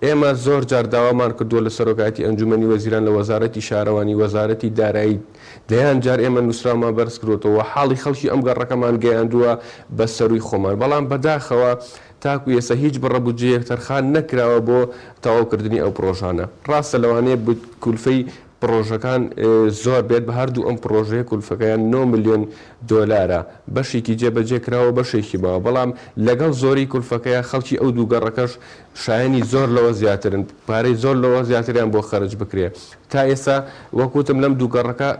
ئێمە زۆر جار داوامان کردووە لە سەرۆکایەتی ئەنجومەنی وەزیران لە وەزارەتی شارەوانی وەزارەتی دارایی دەیان جار ئێمە نووسراومان بەرز کردۆتەوە حاڵی خەڵکی ئەم گەڕەکەمان گەیاندووە بە سەرووی خۆمان بەڵام بەداخەوە تاکو ئێستا هیچ بڕە بودجەیەک تەرخان نەکراوە بۆ تەواوکردنی ئەو پڕۆژانە. ڕاستە لەوانەیە کولفەی پڕۆژەکان زۆر بێت، بە هەردوو ئەم پڕۆژەیە کولفەکەیان نۆ ملیۆن دۆلارە، بەشێکی جێبەجێ کراوە و بەشێکی ماوە، بەڵام لەگەڵ زۆری کولفەکەیا خەڵکی ئەو دوو گەڕەکەش شایەنی زۆر لەوە زیاترن، پارەی زۆر لەوە زیاتریان بۆ خەرج بکرێ. تا ئێستا وەک وتم لەم دوو گەڕەکە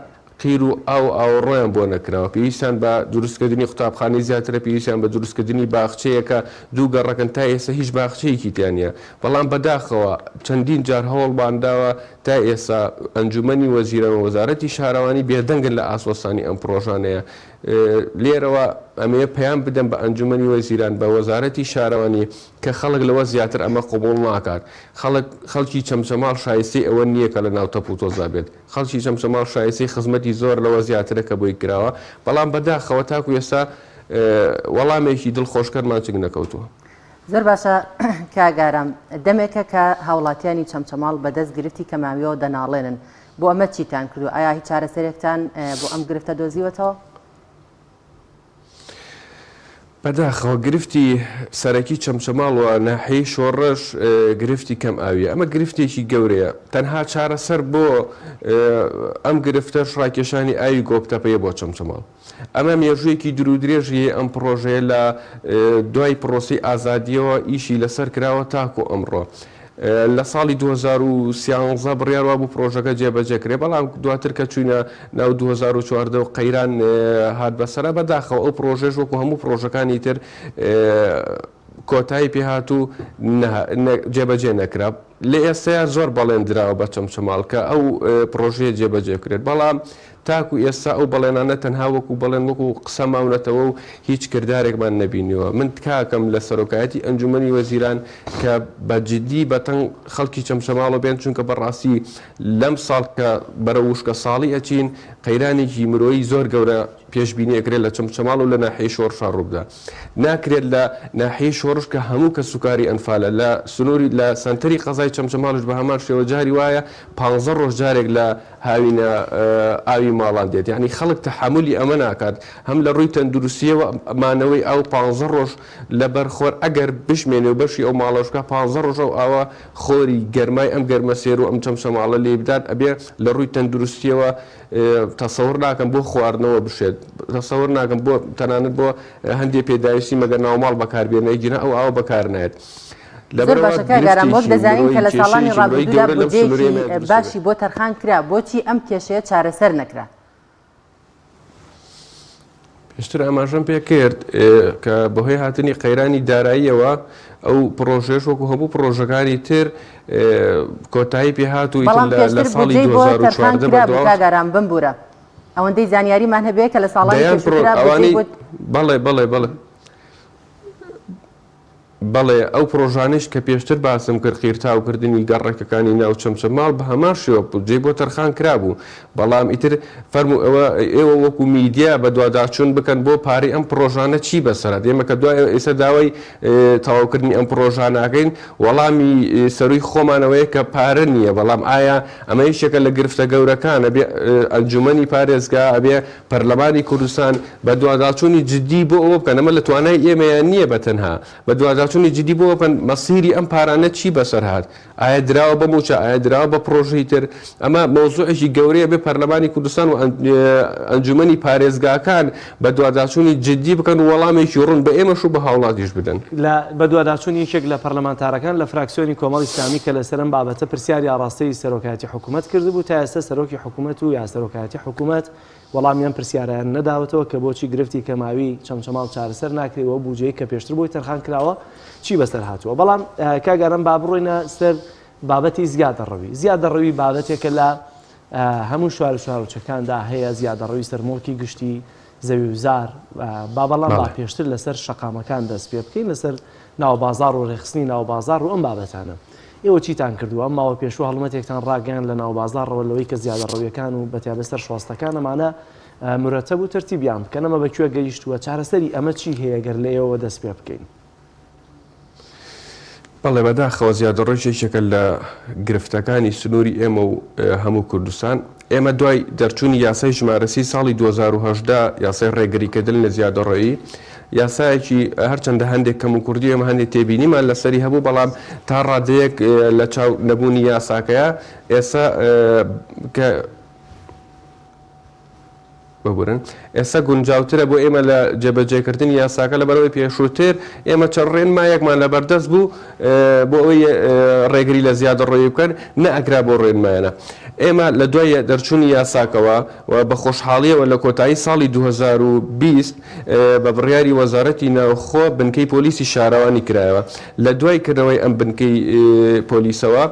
قیر و ئاو و ئاوەڕۆیان بۆ نەکراوە، پێویستیان بە دروستکردنی قوتابخانەی زیاترە، پێویستیان بە دروستکردنی باخچەیەکە، دوو گەڕەکن تا ئێستا هیچ باخچەیەکی تیا نییە، بەڵام بەداخەوە چەندین جار هەوڵمان داوە تا ئێستا ئەنجومەنی وەزیران و وەزارەتی شارەوانی بێدەنگن لە ئاست وەستانی ئەم پڕۆژانەیە، لێرەوە ئەمەوێ پەیام بدەم بە ئەنجومەنی وەزیران، بە وەزارەتی شارەوانی کە خەڵک لەوە زیاتر ئەمە قبوڵ ناکات، خەڵک خەڵکی چەمچەماڵ شایستەی ئەوە نییە کە لەناو تەپ و تۆزدا بێت. خەڵکی چەمچەماڵ شایستەی خزمەتی زۆر لەوە زیاترە کە بۆی کراوە، بەڵام بەداخەوە تاکو ئێستا وەڵامێکی دڵخۆشکەرمان چنگ نەکەوتووە. زۆر باشە کاک ئارام، دەمێکە کە هاوڵاتیانی چەمچەماڵ بەدەست گرفتی کەماویەوە دەناڵێنن، بۆ ئەمە چیتان کردووە؟ ئایا هیچ چارەسەرێکتان بۆ ئەم گرفتە دۆزیوەتەوە؟ بەداخەوە گرفتی سەرەکی چەمچەماڵ و ناحیەی شۆڕش گرفتی کەم ئاویە ئەمە گرفتێکی گەورەیە تەنها چارەسەر بۆ ئەم گرفتەش ڕاکێشانی ئاوی گۆپتەپەیە بۆ چەمچەماڵ ئەمە مێژوویەکی دوورودرێژی هەیە ئەم پڕۆژەیە لە دوای پڕۆسەی ئازادیەوە ئیشی لەسەر کراوە تاکو ئەمڕۆ لە ساڵی 2013 بڕیار وابوو پڕۆژەکە جێبەجێ کرێ، بەڵام دواتر کە چووینە ناو 2014 و قەیران هات بەسەرا، بەداخەوە ئەو پڕۆژەیەش وەکو هەموو پڕۆژەکانی تر کۆتایی پێهات و جێبەجێ نەکرا. لە ئێستەیا زۆر بەڵێن دراوە بە چەمچەماڵ کە ئەو پڕۆژەیە جێبەجێ بکرێت، بەڵام تاکو ئێستا ئەو بەڵێنانە تەنها وەکو بەڵێن وەکو قسە ماونەتەوە و هیچ کردارێکمان نەبینیوە. من تکاکەم لە سەرۆکایەتی ئەنجومەنی وەزیران کە بە جدی بەتەنگ خەڵکی چەمچەماڵەوە بێن چونکە بەڕاستی لەم ساڵ کە بەرەو وشکە ساڵی ئەچین قەیرانێکی مرۆیی زۆر گەورە پێشبینی ئەکرێت لە چەمچەماڵ و لە ناحیەی شۆڕشا ڕووبدا. ناکرێت لە ناحیەی شۆڕش کە هەموو کەسوکاری ئەنفالە لە سنووری لە سەنتەری قەزای چەمچەماڵیش بە هەمان شێوە جاری وایە پانزە ڕۆژ جارێک لە هاوینە ئاوی. ماڵان دێت یانی خەڵک تەحەمولی ئەمە ناکات هەم لە ڕووی تەندروستیەوە مانەوەی ئاو پانزە ڕۆژ لەبەر خۆر ئەگەر بشمێنێ و بەشی ئەو ماڵەش بکا پانزە ڕۆژ ئەو ئاوە خۆری گەرمای ئەم گەرمەسێر و ئەم چەمچەماڵە لێی بدات ئەبێ لە ڕووی تەندروستیەوە تەسەور ناکەم بۆ خواردنەوە بشێت تەسەور ناکەم بۆ تەنانەت بۆ هەندێ پێداویستی مەگەر ناوماڵ بەکار بێنێ ئەگینا ئەو ئاوە بەکار نایەت. زۆر لەبەرئەوە باشە کاک ئارام وەک گرفتێکی دەزانین کە مرۆیی لە ساڵانی کێشەیەکی مرۆیی ڕابردوودا گەورە لەم سنوورەی بودجەیەکی ئێمە دروست دەبێت. باشی بۆ تەرخان کرا بۆچی ئەم کێشەیە چارەسەر نەکرا؟ پێشتر ئاماژەم پێ کرد کە بەهۆی هاتنی قەیرانی داراییەوە ئەو پڕۆژەیەش وەکو هەموو پڕۆژەکانی تر کۆتایی پێ هات و ئیتر بەڵام لە لە پێشتر ساڵی بودجەی بۆ تەرخان 2014 کرابوو بەدواوە کاک ئارام بمبورە ئەوەندەی زانیاریمان هەبێ کە لە ساڵانی دەیان پڕۆ پێشووترا بودجەی ئەوانەی بۆ بەڵێ بەڵێ بەڵێ بەڵێ، ئەو پڕۆژانەیش کە پێشتر باسم کرد، قیرتاوکردنی گەڕەکەکانی ناو چەمچەماڵ بە هەمان شێوە بودجەی بۆ تەرخان کرابوو، بەڵام ئیتر فەرموو ئێوە ئێوە وەکو میدیا بەدواداچوون بکەن بۆ پارەی ئەم پڕۆژانە چی بەسەر هات، ئێمە کە دوای ئێستا داوای تەواوکردنی ئەم پڕۆژانە ئەکەین وەڵامی سەرووی خۆمان ئەوەیە کە پارە نییە، بەڵام ئایا ئەمە یەکێکە لە گرفتە گەورەکان، ئەبێ ئەنجوومەنی پارێزگا، ئەبێ پەرلەمانی کوردستان بەدواداچوونی جدی بۆ ئەوە بکەن، ئەمە لە توانای ئێمەیان نییە بە تەنها، بەدواداچوونی جدی بۆ ئەوە بکەن مەسیری ئەم پارانە چی بەسەر هات، ئایا دراوە بە مووچە، ئایا دراوە بە پڕۆژەی تر، ئەمە مەوزوعێکی گەورەیە بێ پەرلەمانی کوردستان و ئەنجومەنی پارێزگاکان بەدواداچوونی جدی بکەن و وەڵامێکی ڕوون بە ئێمەش و بە هاوڵاتیش بدەن. لە بەدواداچوونی یەکێک لە پەرلەمانتارەکان لە فراکسیۆنی کۆمەڵی ئیسلامی کە لەسەر ئەم بابەتە پرسیاری ئاڕاستەی سەرۆکایەتی حکوومەت کردبوو، تا ئێستا سەرۆکی حکوومەت و یا سەرۆکایەتی حکوومەت وەڵامی ئەم پرسیارەیان نەداوەتەوە کە بۆچی گرفتی کەماوی چەمچەماڵ چارەسەر ناکرێ و ئەو بوجەی کە پێشتر بۆی تەرخان کراوە چی بەسەر هاتووە. بەڵام کاک ئارام با بڕۆینە سەر بابەتی زیادەڕەوی. زیادەڕەوی بابەتێکە لە هەموو شار و شارۆچەکاندا هەیە، زیادەڕەوی سەر موڵکی گشتی، زەوی و زار، با بەڵام با پێشتر لەسەر شەقامەکان دەست پێ بکەین، لەسەر ناوبازاڕ و ڕێکخستنی ناوبازاڕ و ئەم بابەتانە. ئێوە چیتان کردووە؟ ئەم ماوە پێشوو هەڵمەتێکتان ڕاگەیاند لە ناوبازاڕەوە لەوەی کە زیادەڕەوییەکان و بەتایبەت سەر شۆستەکان ئەمانە مرەتەب و تەرتیبیان بکەن، ئەمە بە کوێ گەیشتووە؟ چارەسەری ئەمە چی هەیە گەر لە ئێوەوە دەست پێ بکەین؟ بەڵێ بەداخەوە زیادەڕۆیش یەکێکە لە گرفتەکانی سنووری ئێمە و هەموو کوردستان. ئێمە دوای دەرچوونی یاسای ژمارە سی ساڵی 2018 یاسای ڕێگریکردن لە زیادەڕۆیی یاسایەکی هەرچەندە هەندێک کەموکوڕی ئێمە هەندێک تێبینیمان لەسەری هەبوو بەڵام تا ڕادەیەک لە چاو نەبوونی یاساکەیە ئێستا کە ببورن ئێستا گونجاوترە بۆ ئێمە لە جێبەجێکردنی یاساکە لەبەرئەوەی پێشووتر ئێمە چەند ڕێنمایەکمان لەبەردەست بوو بۆ ئەوەی ڕێگری لە زیادەڕۆیی بکەن نەئەکرا بۆ ڕێنمایانە ئێمە لە دوای دەرچوونی یاساکەوە و بە خۆشحاڵیەوە لە کۆتایی ساڵی 2020 بە بڕیاری وەزارەتی ناوخۆ بنکەی پۆلیسی شارەوانی کرایەوە لە دوای کردنەوەی ئەم بنکەی پۆلیسەوە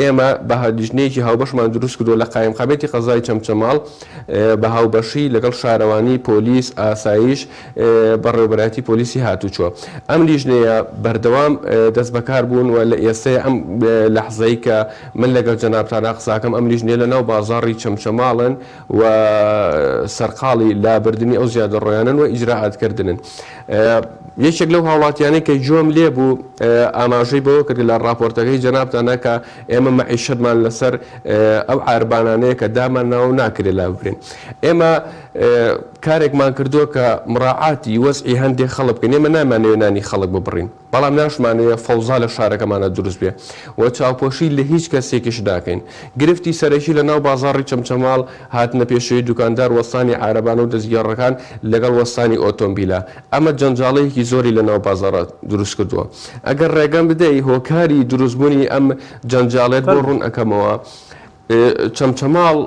ئێمە بە لیژنەیەکی هاوبەشمان دروست کردووە لە قایمقامیەتی قەزای چەمچەماڵ بە هاوبەشی لەگەڵ شارەوانی، پۆلیس، ئاسایش، بەڕێوەبەرایەتی پۆلیسی هاتوچۆ. ئەم لیژنەیە بەردەوام دەستبەکار بوون و لە ئێستەیە ئەم لەحزەی کە من لەگەڵ جەنابتانا قساکەم ئەم لیژنەیە لە ناو بازاڕی چەمچەماڵن و سەرقاڵی لابردنی ئەو زیادەڕۆیانەن و ئیجرائات کردنن. یەکێک لەو هاوڵاتیانەی کە گوێم لێ بوو ئاماژەی بەوە کرد لە ڕاپۆرتەکەی جەنابتانا کە ئێمە مەعیشەتمان لەسەر ئەو عاربانانەیە کە دامان ناوە و ناکرێت لاببرێن. ئێمە کارێکمان کردووە کە مڕاعاتی وەزعی هەندێک خەڵک بکەین. ئێمە نامانەوێت نانی خەڵک ببڕین، بەڵام ناشمانەوێت فەوزا لە شارەکەمانە دروست بێ و چاوپۆشی لە هیچ کەسێکیش ناکەین. گرفتی سەرەکی لە ناو بازاڕی چەمچەماڵ هاتنە پێشەوەی دوکاندار، وەستانی عارەبانە و دەستگێڕەکان لەگەڵ وەستانی ئۆتۆمبیلە. ئەمە جەنجاڵییەکی زۆری لە ناو بازاڕا دروست کردووە. ئەگەر ڕێگەم بدەی هۆکاری دروستبوونی ئەم جەنجاڵیەت بۆ ڕوون ئەکەمەوە. چەمچەماڵ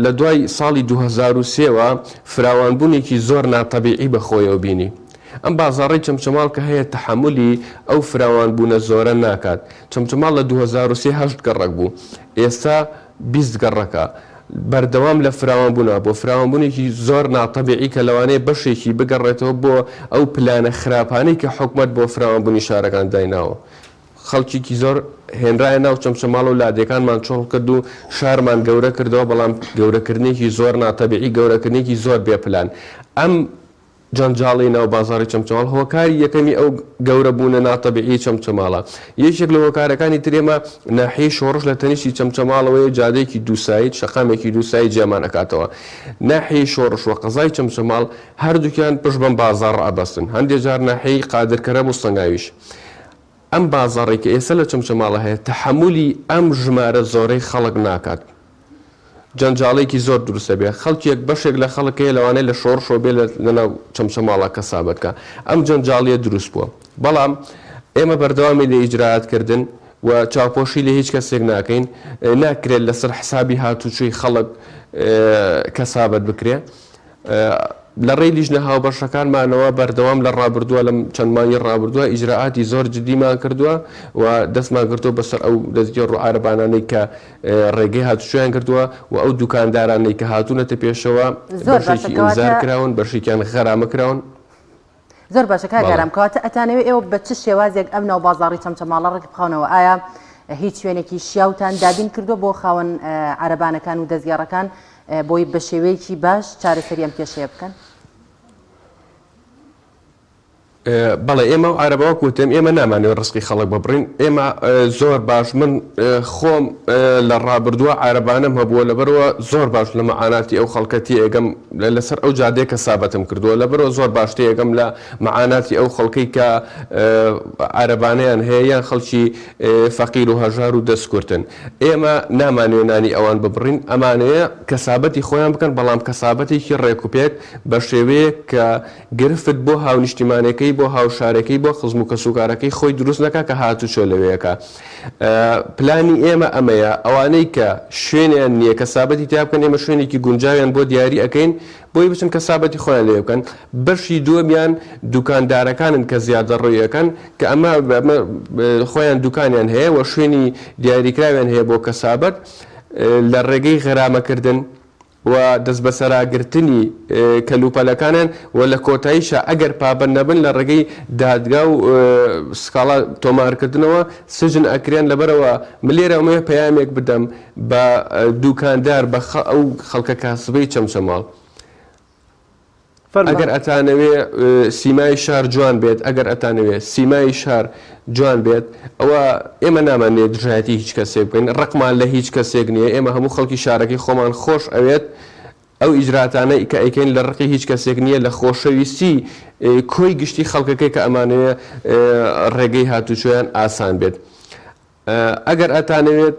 لە دوای ساڵی 2003 وە فراوانبوونێکی زۆر ناتەبیعی بە خۆیەوە بینی. ئەم بازاڕەی چەمچەماڵ کە هەیە تەحەمولی ئەو فراوانبوونە زۆرە ناکات. چەمچەماڵ لە 2003 هەشت گەڕەک بوو. ئێستا 20 گەڕەکە. بەردەوام لە فراوانبوونا بووە، فراوانبوونێکی زۆر ناتەبیعی کە لەوانەیە بەشێکی بگەڕێتەوە بۆ ئەو پلانە خراپانەی کە حکومەت بۆ فراوانبوونی شارەکان دایناوە. خەڵکێکی زۆر هێنرایە ناو چەمچەماڵ و لادێکانمان چۆڵ کرد و شارمان گەورە کردەوە، بەڵام گەورەکردنێکی زۆر ناتەبیعی، گەورەکردنێکی زۆر بێ پلان. ئەم. جەنجاڵی ناو بازاڕی چەمچەماڵ هۆکاری یەکەمی ئەو گەورە بوونە ناتەبیعی چەمچەماڵە. یەکێک لە هۆکارەکانی تر ئێمە ناحیەی شۆڕش لە تەنیشتی چەمچەماڵەوەیە جادەیەکی دووساید شەقامێکی دووساید جیامان ئەکاتەوە. ناحیەی شۆڕش و قەزای چەمچەماڵ هەردووکیان پشت بەم بازاڕە ئەبەستن. هەندێ جار ناحیەی قادرکەرەم و سەنگاویش. ئەم بازاڕەی کە ئێستا لە چەمچەماڵە هەیە تەحەمولی ئەم ژمارە زۆرەی خەڵک ناکات. جەنجاڵێکی زۆر دروست دەبێت خەڵکێک بەشێک لە خەڵک هەیە لەوانەیە لە شۆڕشەوە بێ لەناو چەمچەماڵە کەسابەت کا ئەم جەنجاڵیە دروست بووە بەڵام ئێمە بەردەوامی لە ئیجرائات کردن و چاوپۆشی لە هیچ کەسێک ناکەین ناکرێت لەسەر حسابی هاتوچۆی خەڵک کەسابەت بکرێ لە ڕێی لیژنە هاوبەشەکانمانەوە بەردەوام لە ڕابردووە لەم چەند مانگی ڕابردووە ئیجرائاتی زۆر جدیمان کردووە و دەستمان گرتووە بەسەر ئەو دەستگێڕ و عارەبانانەی کە ڕێگەی هاتوچۆیان کردووە و ئەو دوکاندارانەی کە هاتوونەتە پێشەوە زۆر باشە بەشێکی ئینزار کەواتە کراون بەشێکیان غەرامە کراون. زۆر باشە کاک بەڵێ. ئارام کەواتە ئەتانەوێ ئێوە بە چ شێوازێک ئەم ناو بازاڕی چەمچەماڵە ڕێک بخەونەوە ئایا هیچ شوێنێکی شیاوتان دابین کردووە بۆ خاوەن عەرەبانەکان و دەستگێڕەکان بۆی بە شێوەیەکی باش چارەسەری ئەم کێشەیە بکەن؟ بەڵێ ئێمە و عەرەبە وەک وتم ئێمە نامانەوێت ڕزقی خەڵک ببڕین ئێمە زۆر باش من خۆم لە ڕابردووە عەرەبانەم هەبووە لەبەرەوە زۆر باش لە مەعاناتی ئەو خەڵکە تێئەگەم لەسەر ئەو جادەیە کە سابەتم کردووە لەبەرەوە زۆر باش تێئەگەم لە مەعاناتی ئەو خەڵکەی کە عەرەبانەیان هەیە یان خەڵکی فەقیر و هەژار و دەست کورتن ئێمە نامانەوێ نانی ئەوان ببڕین، ئەمانەوێ کەسابەتی خۆیان بکەن، بەڵام کەسابەتێکی ڕێکوپێک، بە شێوەیەک کە گرفت بۆ هاونیشتیمانەکەی، بۆ هاوشارەکەی، بۆ خزم و کەسوکارەکەی خۆی دروست نەکا کە هاتوچۆ لەوێ ئەکا. پلانی ئێمە ئەمەیە، ئەوانەی کە شوێنیان نییە کەسابەتی تیا بکەن، ئێمە شوێنێکی گونجاویان بۆ دیاری ئەکەین، بۆی بچن کەسابەتی خۆیان لەوێ بکەن، بەشی دووەمیان دوکاندارەکانن کە زیادەڕۆیی ئەکەن کە ئەمە خۆیان دوکانیان هەیە و شوێنی دیاریکراویان هەیە بۆ کەسابەت لە ڕێگەی غەرامەکردن و دەستبەسەراگرتنی کەلوپەلەکانیان و لە کۆتاییشا ئەگەر پابەند نەبن لە ڕێگەی دادگا و سکاڵا تۆمارکردنەوە سجن ئەکرێن لەبەرئەوە من لێرە ئەمەوێ پەیامێک بدەم بە دوکاندار بە ئەو خەڵکە کاسبەی چەمچەماڵ ئەگەر ئەتانەوێ سیمای شار جوان بێت ئەگەر ئەتانەوێ سیمای شار جوان بێت ئەوە ئێمە نامانێ دژایەتی هیچ کەسێک بکەین ڕقمان لە هیچ کەسێک نییە ئێمە هەموو خەڵکی شارەکەی خۆمان خۆش ئەوێت ئەو ئیجراتانە کە ئەیکەین لە ڕقی هیچ کەسێک نییە لە خۆشەویستی کۆی گشتی خەڵکەکەی کە ئەمانەوێ ڕێگەی هاتوچۆیان ئاسان بێت ئەگەر ئەتانەوێت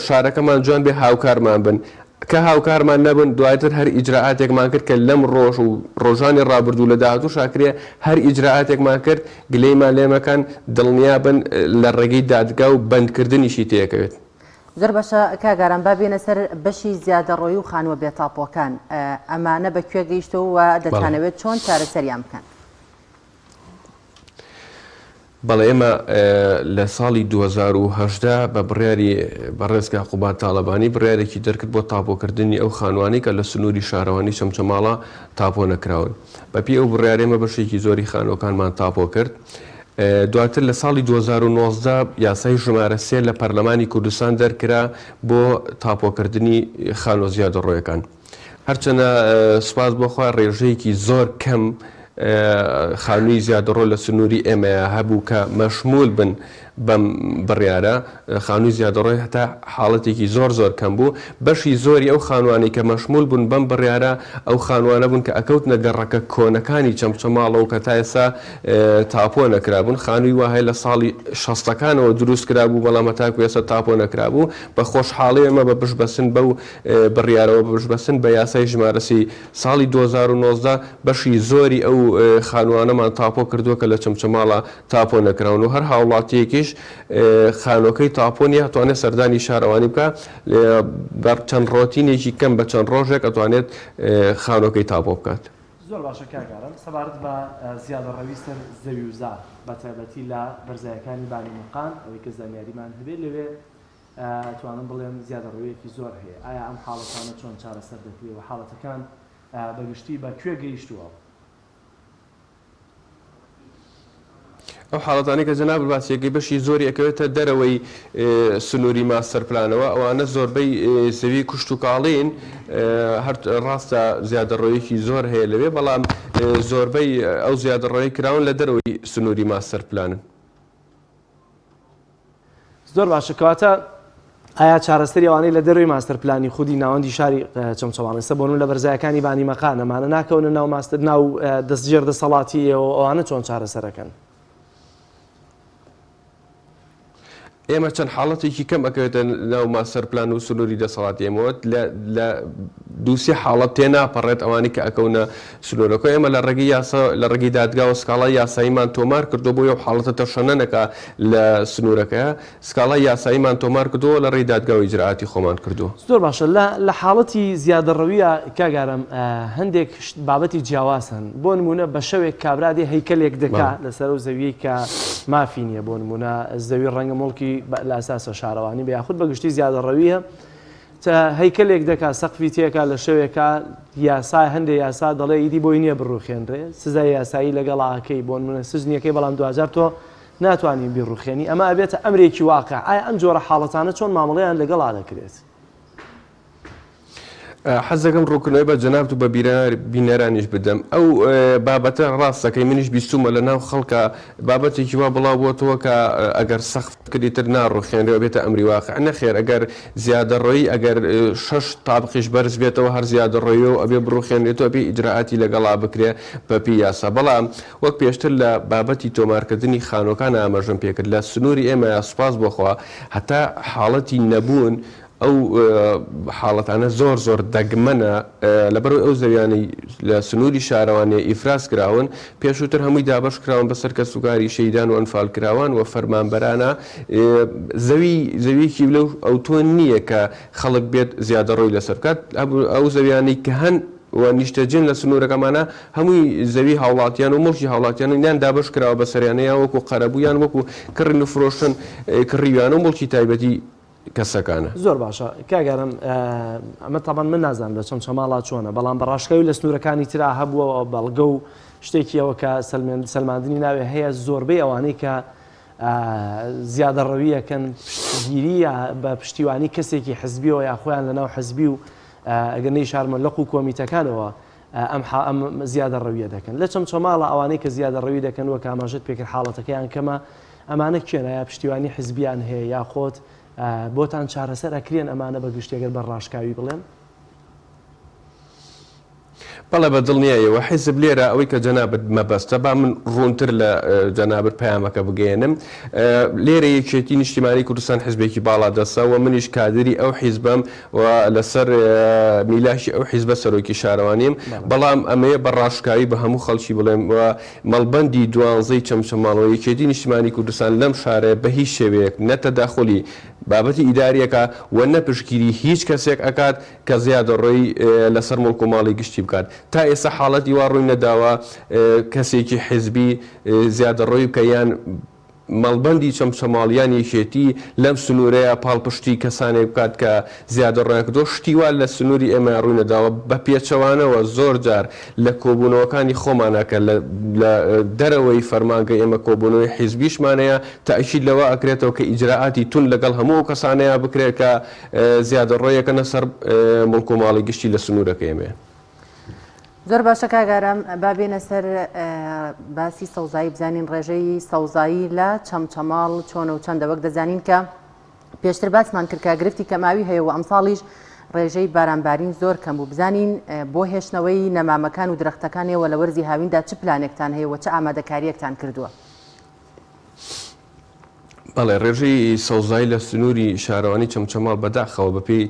شارەکەمان جوان بێ هاوکارمان بن کە هاوکارمان نەبن دواتر هەر ئیجرائاتێکمان کرد کە لەم ڕۆژ و ڕۆژانی ڕابردوو لە داهاتووش ئەکرێ هەر ئیجرائاتێکمان کرد گلەیمان لێ مەکەن دڵنیا بن لە ڕێگەی دادگا و بەندکردنیشی تێکەوێت. زۆر باشە کاک ئارام با بێنە سەر بەشی زیادەڕۆیی و خانووە بێتاپۆکان ئەمانە بە کوێ گەیشتووە و دەتانەوێت چۆن چارەسەریان بکەن؟ بەڵێ ئێمە لە ساڵی 2018 بە بڕیاری بەڕێز کاک قوباد تاڵەبانی بڕیارێکی دەرکرد بۆ تاپۆکردنی ئەو خانوانەی کە لە سنووری شارەوانی چەمچەماڵە تاپۆ نەکراون. بەپێی ئەو بڕیارە ئێمە بەشێکی زۆری خانووەکانمان تاپۆ کرد. دواتر لە ساڵی 2019 یاسای ژمارە سێ لە پەرلەمانی کوردستان دەرکرا بۆ تاپۆکردنی خانووە زیادەڕۆیەکان. هەرچەندە سوپاس بۆ خوا ڕێژەیەکی زۆر کەم خانووی زیادەڕۆ لە سنووری ئێمەیا هەبوو کە مەشموول بن بەم بڕیارە، خانووی زیادەڕۆی هەتا حاڵەتێکی زۆر زۆر کەم بوو، بەشی زۆری ئەو خانووانەی کە مەشموول بوون بەم بڕیارە ئەو خانووانە بوون کە ئەکەوتنە گەڕەکە کۆنەکانی چەمچەماڵەوە کە تا ئێستا تاپۆ نەکرابوون، خانووی وا هەیە لە ساڵی شەستەکانەوە دروست کرابوو بەڵام هەتاکو ئێستا تاپۆ نەکرابوو، بە خۆشحاڵی ئێمە بە پشتبەستن بەو بڕیارەوە بە پشتبەستن بە یاسای ژمارە سی ساڵی 2019 بەشی زۆری ئەو خانووانەمان تاپۆ کردووە کە لە چەمچەماڵە تاپۆ نەکراون و هەر هاوڵاتییەکیش خانووەکەی تاپۆ نییە ئەتوانێت سەردانی شارەوانی بکا بە چەند ڕۆتینێکی کەم بە چەند ڕۆژێک ئەتوانێت خانووەکەی تاپۆ بکات. زۆر باشە کاک ئارام، سەبارەت بە زیادەڕەوی سەر زەوی و زار بە تایبەتی لە بەرزایەکانی بانی موقان ئەوەی کە زانیاریمان هەبێت لەوێ ئەتوانم بڵێم زیادەڕەویەکی زۆر هەیە، ئایا ئەم حاڵەتانە چۆن چارەسەر دەکرێ و حاڵەتەکان بە گشتی بە کوێ گەیشتووە؟ ئەو حاڵەتانەی کە جەنابت باسی ئەکەی بەشی زۆری ئەکەوێتە دەرەوەی سنووری ماستەر پلانەوە، ئەوانە زۆربەی زەوی کشتوکاڵین، هەر ڕاستە زیادەڕۆیەکی زۆر هەیە لەوێ، بەڵام زۆربەی ئەو زیادەڕۆیەی کراون لە دەرەوەی سنووری ماستەر پلانن. زۆر باشە کەواتە ئایا چارەسەری ئەوانەی لە دەروی ماستەر پلانی خودی ناوەندی شاری چەمچەماڵ ئێستا بۆ لە بەرزایەکانی بانی مەقان ئەمانە ناکەونە ناو ماستەر ناو دەستژێر دەسەڵاتی ئێوە ئەوانە چۆن چارەسەرەکەن؟ ئێمە چەند حاڵەتێکی کەم ئەکەوێتە ناو ماستەر پلان و سنووری دەسەڵاتی ئێمەوە لە دووسێ حاڵەت تێناپەڕێت ئەوانەی کە ئەکەونە سنوورەکە ئێمە لە ڕێگەی یاسا لە ڕێگەی دادگاوە سکاڵای یاساییمان تۆمار کردووە بۆ ئەو حاڵەتە تەشەنە نەکا لە سنوورەکەیا سکاڵای یاساییمان تۆمار کردووە لە ڕێی دادگاوە ئیجرائاتی خۆمان کردووە. زۆر باشە لە لە حاڵەتی زیادەڕەوییا کاک ئارام هەندێک شت بابەتی جیاواز هەن بۆ نموونە بە شەوێک کابرا دێ هەیکەلێک دەکا لەسەر ئەو زەویەی کە مافی نییە بۆ نموونە زەوی ڕەنگە موڵکی لە ئەساسە شارەوانی بێ یاخود بە گشتی زیادەڕەوییە هەیکەلێک دەکا سەقفی تێکا لە شەوێکا یاسا هەندێ یاسا دەڵێ ئیدی بۆی نییە بڕوخێنرێ سزای یاسایی لەگەڵا ئەکەی بۆ نمونە سجنیەکەی بەڵام دواجار تۆ ناتوانانی بیڕوخێنی ئەمە ئەبێتە ئەمرێکی واقع ئایا ئەم جۆرە حاڵەتانە چۆن مامەڵەیان لەگەڵا دەکرێت؟ حەز دەکەم ڕوونکردنەوەی بە جەنابت و بە بینەرانیش بدەم. ئەو بابەتە ڕاست دەکەی منیش بیستوومە لە ناو خەڵکا بابەتێکی وا بڵاو بۆتەوە کە ئەگەر سەقف کرد ئیتر ناڕوخێنرێ و ئەبێتە ئەمری واقع. نەخێر ئەگەر زیادەڕۆیی ئەگەر شەش تابقیش بەرز بێتەوە هەر زیادەڕۆییە و ئەبێ بڕوخێنرێتەوە ئەبێ ئیجرائاتی لەگەڵا بکرێ بە پێی یاسا. بەڵام وەک پێشتر لە بابەتی تۆمارکردنی خانووەکان ئاماژەم پێکرد لە سنووری ئێمەیا سوپاس بۆ خوا هەتا حاڵەتی نەبوون ئەو حاڵەتانە زۆر زۆر دەگمەنە، لەبەرئەوەی ئەو زەویانەی لە سنووری شارەوانییە ئیفراز کراون، پێشووتر هەمووی دابەش کراون بەسەر کەسوکاری شەهیدان و ئەنفالکراوان و فەرمانبەرانە، زەوی زەوییەکی لەو ئەوتۆ نییە کە خەڵک بێت زیادەڕۆی لەسەر بکات، ئەو زەویانەی کە هەن و نیشتەجێن لە سنوورەکەمانە هەمووی زەوی هاوڵاتیان و موڵکی هاوڵاتیانن یان دابەش کراوە بەسەریانە یان وەکو قەرەبوو یان وەکو کڕین و فرۆشتن کڕیویانە و موڵکی تایبەتی کەسەکانە. زۆر باشە کاک ئارام ئەمە تەبەن من نازانم لە چەمچەماڵا چۆنە بەڵام بە ڕاشکاوی لە سنوورەکانی ترا هەبووە بەڵگە و شتێکی ئەوە کە سەلماندنی ناوێ هەیە زۆربەی ئەوانەی کە زیادەڕەویەکەن پشتگیری بە پشتیوانی کەسێکی حزبیەوە یا خۆیان لەناو حزبی و ئەگەر نەیشارمە لق و کۆمیتەکانەوە ئەم ئەم زیادەڕەویە دەکەن لە چەمچەماڵە ئەوانەی کە زیادەڕەوی دەکەن وەک ئاماژەت پێکرد حاڵەتەکەیان کەمە ئەمانە کێن ئایا پشتیوانی حزبیان هەیە یاخۆد بۆتان چارەسەر ئەکرێن ئەمانە بە گشتی گەر بە ڕاشکاوی بڵێم؟ بەڵێ بە دڵنیایەوە حیزب لێرە ئەوەی کە جەنابت مەبەستە با من ڕوونتر لە جەنابت پەیامەکە بگەیەنم لێرە یەکێتی نیشتیمانی کوردستان حیزبێکی باڵادەستە و منیش کادری ئەو حیزبەم و لەسەر میلاکی ئەو حیزبە سەرۆکی شارەوانیم بەڵام ئەمەیە بە ڕاشکاوی بە هەموو خەڵکی بڵێم و مەڵبەندی دوانزەی چەمچەماڵ و یەکێتی نیشتیمانی کوردستان لەم شارەیە بە هیچ شێوەیەک نە تەداخولی بابەتی ئیداری ئەکا و نە پشتگیری هیچ کەسێک ئەکات کە زیادەڕۆیی لەسەر موڵک و ماڵی گشتی بکات. تا ئێستا حاڵەتی وا ڕووی نەداوە کەسێکی حیزبی زیادەڕۆیی بکا یان مەڵبەندی چەمچەماڵ یان یەکێتی لەم سنوورەیا پاڵپشتی کەسانێک بکات کە زیادەڕۆیان کردووە، شتی وا لە سنووری ئێمەیا ڕووی نەداوە، بە پێچەوانەوە زۆر جار لە کۆبوونەوەکانی خۆمانا کە لە لە دەرەوەی فەرمانگەی ئێمە کۆبوونەوەی حیزبیشمان هەیە تەئکید لەوە ئەکرێتەوە کە ئیجرائاتی توند لەگەڵ هەموو ئەو کەسانەیا بکرێت کە زیادەڕۆیەکەنە سەر موڵک و ماڵی گشتی لە سنوورەکەی ئێمەیا. زۆر باشە کاک ئارام با بێنە سەر باسی سەوزایی بزانین ڕێژەی سەوزایی لە چەمچەماڵ چۆنە و چەندە وەک دەزانین کە پێشتر باسمان کرد کە گرفتی کەماوی هەیە و ئەمساڵیش ڕێژەی بارانبارین زۆر کەم بوو بزانین بۆ هێشتنەوەی نەمامەکان و درەختەکان ئێوە لە وەرزی هاویندا چ پلانێکتان هەیە و چ ئامادەکارییەکتان کردووە؟ بەڵێ ڕێژەی سەوزایی لە سنووری شارەوانی چەمچەماڵ بەداخەوە بەپێی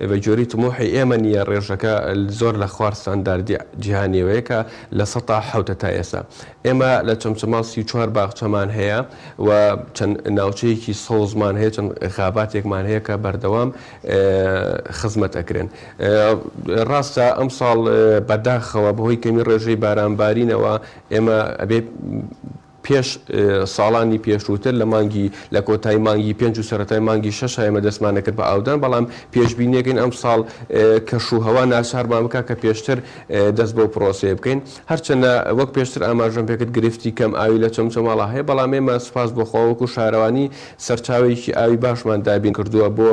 بە گوێرەی تموحی ئێمە نییە ڕێژەکە زۆر لە خوار ستانداردی جیهانیەوەیە کە لە سەتا حەوتە تا ئێستا ئێمە لە چەمچەماڵ 34 باخچەمان هەیە و چەند ناوچەیەکی سەوزمان هەیە چەند غاباتێکمان هەیە کە بەردەوام خزمەت ئەکرێن ڕاستە ئەمساڵ بەداخەوە بەهۆی کەمی ڕێژەی بارانبارینەوە ئێمە ئەبێ. پێش ساڵانی پێشووتر لە مانگی لە کۆتایی مانگی پێنج و سەرەتای مانگی شەش ئێمە دەستمان دەکرد بە ئاودان، بەڵام پێشبینیەکەین ئەمساڵ کەش و هەوا ناچارمان بکات کە پێشتر دەست بەو پرۆسەیە بکەین. هەرچەندە وەک پێشتر ئاماژەم پێکرد گرفتی کەم ئاوی لە چەمچەماڵا هەیە، بەڵام ئێمە سوپاس بۆ خوا وەکو شارەوانی سەرچاوەیەکی ئاوی باشمان دابین کردووە بۆ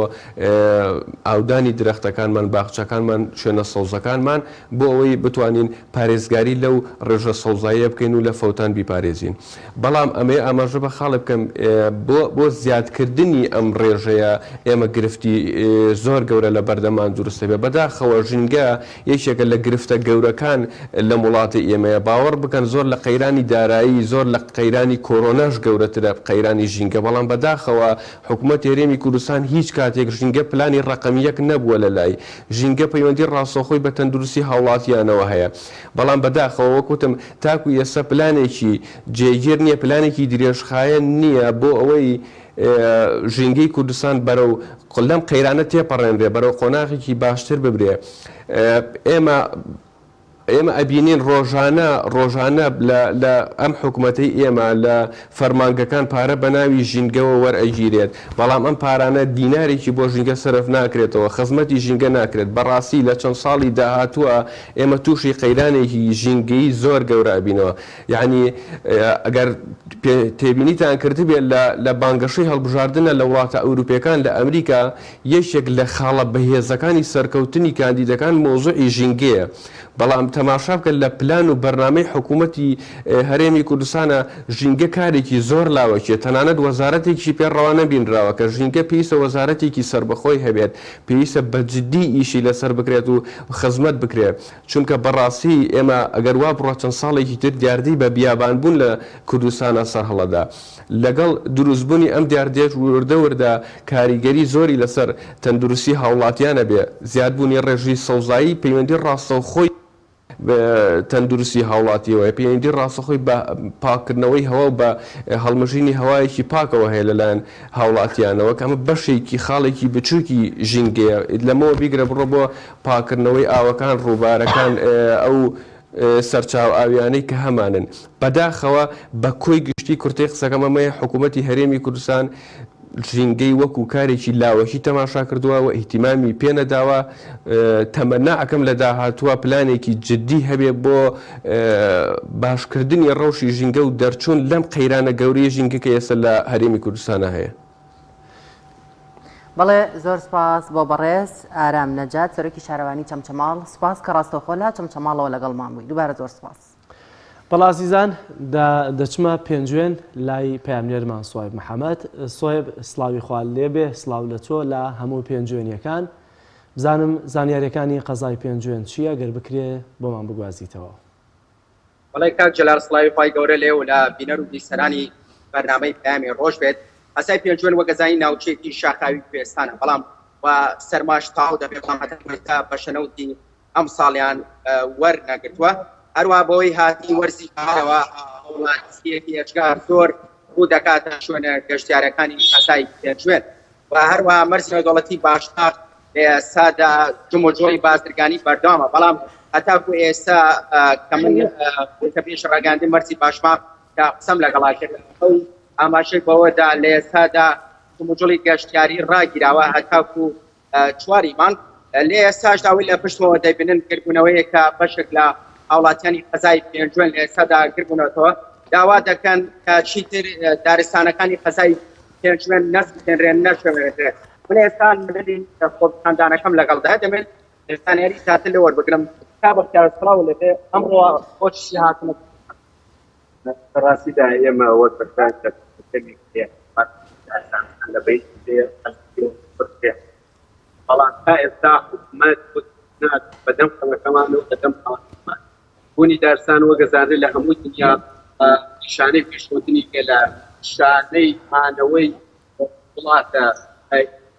ئاودانی درەختەکانمان، باخچەکانمان، شوێنە سەوزەکانمان بۆ ئەوەی بتوانین پارێزگاری لەو ڕێژە سەوزاییە بکەین و لە فەوتان بیپارێزین. بەڵام ئەمەوێ ئاماژە بە خاڵێ بکەم بۆ بۆ زیادکردنی ئەم ڕێژەیە ئێمە گرفتی زۆر گەورە لە بەردەممان دروست دەبێت. بەداخەوە ژینگە یەکێکە لە گرفتە گەورەکان لەم وڵاتەی ئێمەیە. باوەڕ بکەن زۆر لە قەیرانی دارایی، زۆر لە قەیرانی کۆرۆناش گەورەترە قەیرانی ژینگە، بەڵام بەداخەوە حکومەتی هەرێمی کوردستان هیچ کاتێک ژینگە پلانی ڕەقەم یەک نەبووە لەلای. ژینگە پەیوەندی ڕاستەوخۆی بە تەندروستی هاوڵاتیانەوە هەیە، بەڵام بەداخەوە وەک وتم تاکو ئێستا پلانێکی جێگیر نییە، پلانێکی درێژخایەن نییە بۆ ئەوەی ژینگەی کوردستان بەرەو لەم قەیرانە تێپەڕێنرێ، بەرەو قۆناغێکی باشتر ببرێ. ئێمە ئێمە ئەبینین ڕۆژانە ڕۆژانە لە لە ئەم حکومەتەی ئێمە لە فەرمانگەکان پارە بە ناوی ژینگەوە وەرئەگیرێت، بەڵام ئەم پارانە دینارێکی بۆ ژینگە سەرف ناکرێتەوە، خزمەتی ژینگە ناکرێت. بەڕاستی لە چەند ساڵی داهاتووە ئێمە تووشی قەیرانێکی ژینگەیی زۆر گەورە ئەبینەوە. یەعنی ئەگەر تێبینیتان کردبێت لە لە بانگەشەی هەڵبژاردنە لە وڵاتە ئەوروپیەکان لە ئەمریکا یەکێک لە خاڵە بەهێزەکانی سەرکەوتنی کاندیدەکان مەوزوعی ژینگەیە بەڵام تەماشا بکە لە پلان و بەرنامەی حکوومەتی هەرێمی کوردستانە ژینگە کارێکی زۆر لاوەکیە تەنانەت وەزارەتێکیشی پێ ڕەوا نەبینراوە کە ژینگە پێویستە وەزارەتێکی سەربەخۆی هەبێت پێویستە بە جدی ئیشی لەسەر بکرێت و خزمەت بکرێت چونکە بەڕاستی ئێمە ئەگەر وا بڕوا چەند ساڵێکی تر دیاردەی بە بیابان بوون لە کوردستانا سەرهەڵەدا. لەگەڵ دروستبوونی ئەم دیاردەیەش وردە وردە کاریگەری زۆری لەسەر تەندروستی هاوڵاتیان ئەبێ. زیادبوونی ڕێژەی سەوزایی پەیوەندی ڕاستەوخۆی بە تەندروستی هاوڵاتیەوە هەیە، پەیوەندی ڕاستەخۆی بە پاککردنەوەی هەوا و بە هەڵمژینی هەوایەکی پاکەوە هەیە لەلایەن هاوڵاتیانەوە کە ئەمە بەشێکی خاڵێکی بچووکی ژینگەیە. لەمەوە بیگرە بڕۆ بۆ پاککردنەوەی ئاوەکان، ڕووبارەکان، ئەو سەرچاوە ئاوییانەی کە هەمانن. بەداخەوە بە کۆی گشتی کورتەی قسەکەم ئەمەیە حکوومەتی هەرێمی کوردستان ژینگەی وەکوو کارێکی لاوەکی تەماشا کردووە و ئیهتیمامی پێ نەداوە. تەمەنا ئەکەم لە داهاتووە پلانێکی جددی هەبێ بۆ باشکردنی ڕەوشی ژینگە و دەرچوون لەم قەیرانە گەورەی ژینگە کە ئێستا لە هەرێمی کوردستانا هەیە. بەڵێ زۆر سپاس بۆ بەڕێز ئارام نەجات سەرۆکی شارەوانی چەمچەماڵ سپاس کە ڕاستەوخۆ لە چەمچەماڵەوە لەگەڵمان بووی دووبارە زۆر سپاس. بەڵێ ئازیزان دە دەچمە پێنجوێن لای پەیامنێرمان سوهێب محەمەد سوهێب سڵاوی خوا لێبێ سڵاو لە تۆ لە هەموو پێنجوێنیەکان بزانم زانیاریەکانی قەزای پێنجوێن چییە گەر بکرێ بۆمان بگوازیتەوە. بەڵێ کاک جەلال سڵاوی خوای گەورە لێ و لە بینەر و بیسەرانی بەرنامەی پەیامی ڕۆژ بێت. قەزای پێنجوێن وەک ئەزانین ناوچەیەکی شاخاوی کوێستانە بەڵام و سەرماش تەواو دەبێت بەڵام هەتا ئێستا بەشە نەوتی ئەمساڵیان وەرنەگرتووە هەروە بەوەی هاتنی وەرزی بەهارەوە هاوڵاتییەکی ئێجگار زۆر ڕوو دەکاتە شوێنە گەشتیارەکانی قەزای پێنجوێن و هەروەها مەرزی نێودەوڵەتی باشماخ لە ئێستادا جموجۆڵی بازرگانی بەردەوامە بەڵام هەتاکو ئێستا کە من وتەبێژ ڕاگەیاندنی مەرزی باشماخ کە قسەم لەگەڵا کرد ئەو ئاماژەی بەوەدا لە ئێستادا جموجۆڵی گەشتیاری ڕاگیراوە هەتاکو چواری مانگ لێ ئێستاشدا ئەوەی لە پشتەوە دەیبینن گربوونەوەیەکە بەشێک لە هاوڵاتیانی قەزای پێنجوێن لە ئێستادا گربوونەتەوە داوا دەکەن کە چیتر دارستانەکانی قەزای پێنجوێن نەسوتێنرێن نەشێوێنرێن من ئێستا نوێنەری خۆپیشاندانەکەم لەگەڵدا دەمێت زانیاری زیاتر لێ وەربگرم کا بەختیار سڵاو لێبێ ئەمڕۆ بۆچی هاتنە لە ڕاستیدا ئێمە وەک بەشدار کەمێک هەیە لە بەین بەڵام تا ئێستا حکوومەت بەدەم خەڵەکەمان و بەدەم خەڵەکەمان بوونی دارستان وەک ئەزانرێت لە هەموو دنیا نیشانەی پێشکەوتنی گەلە، نیشانەی مانەوەی وڵاتە،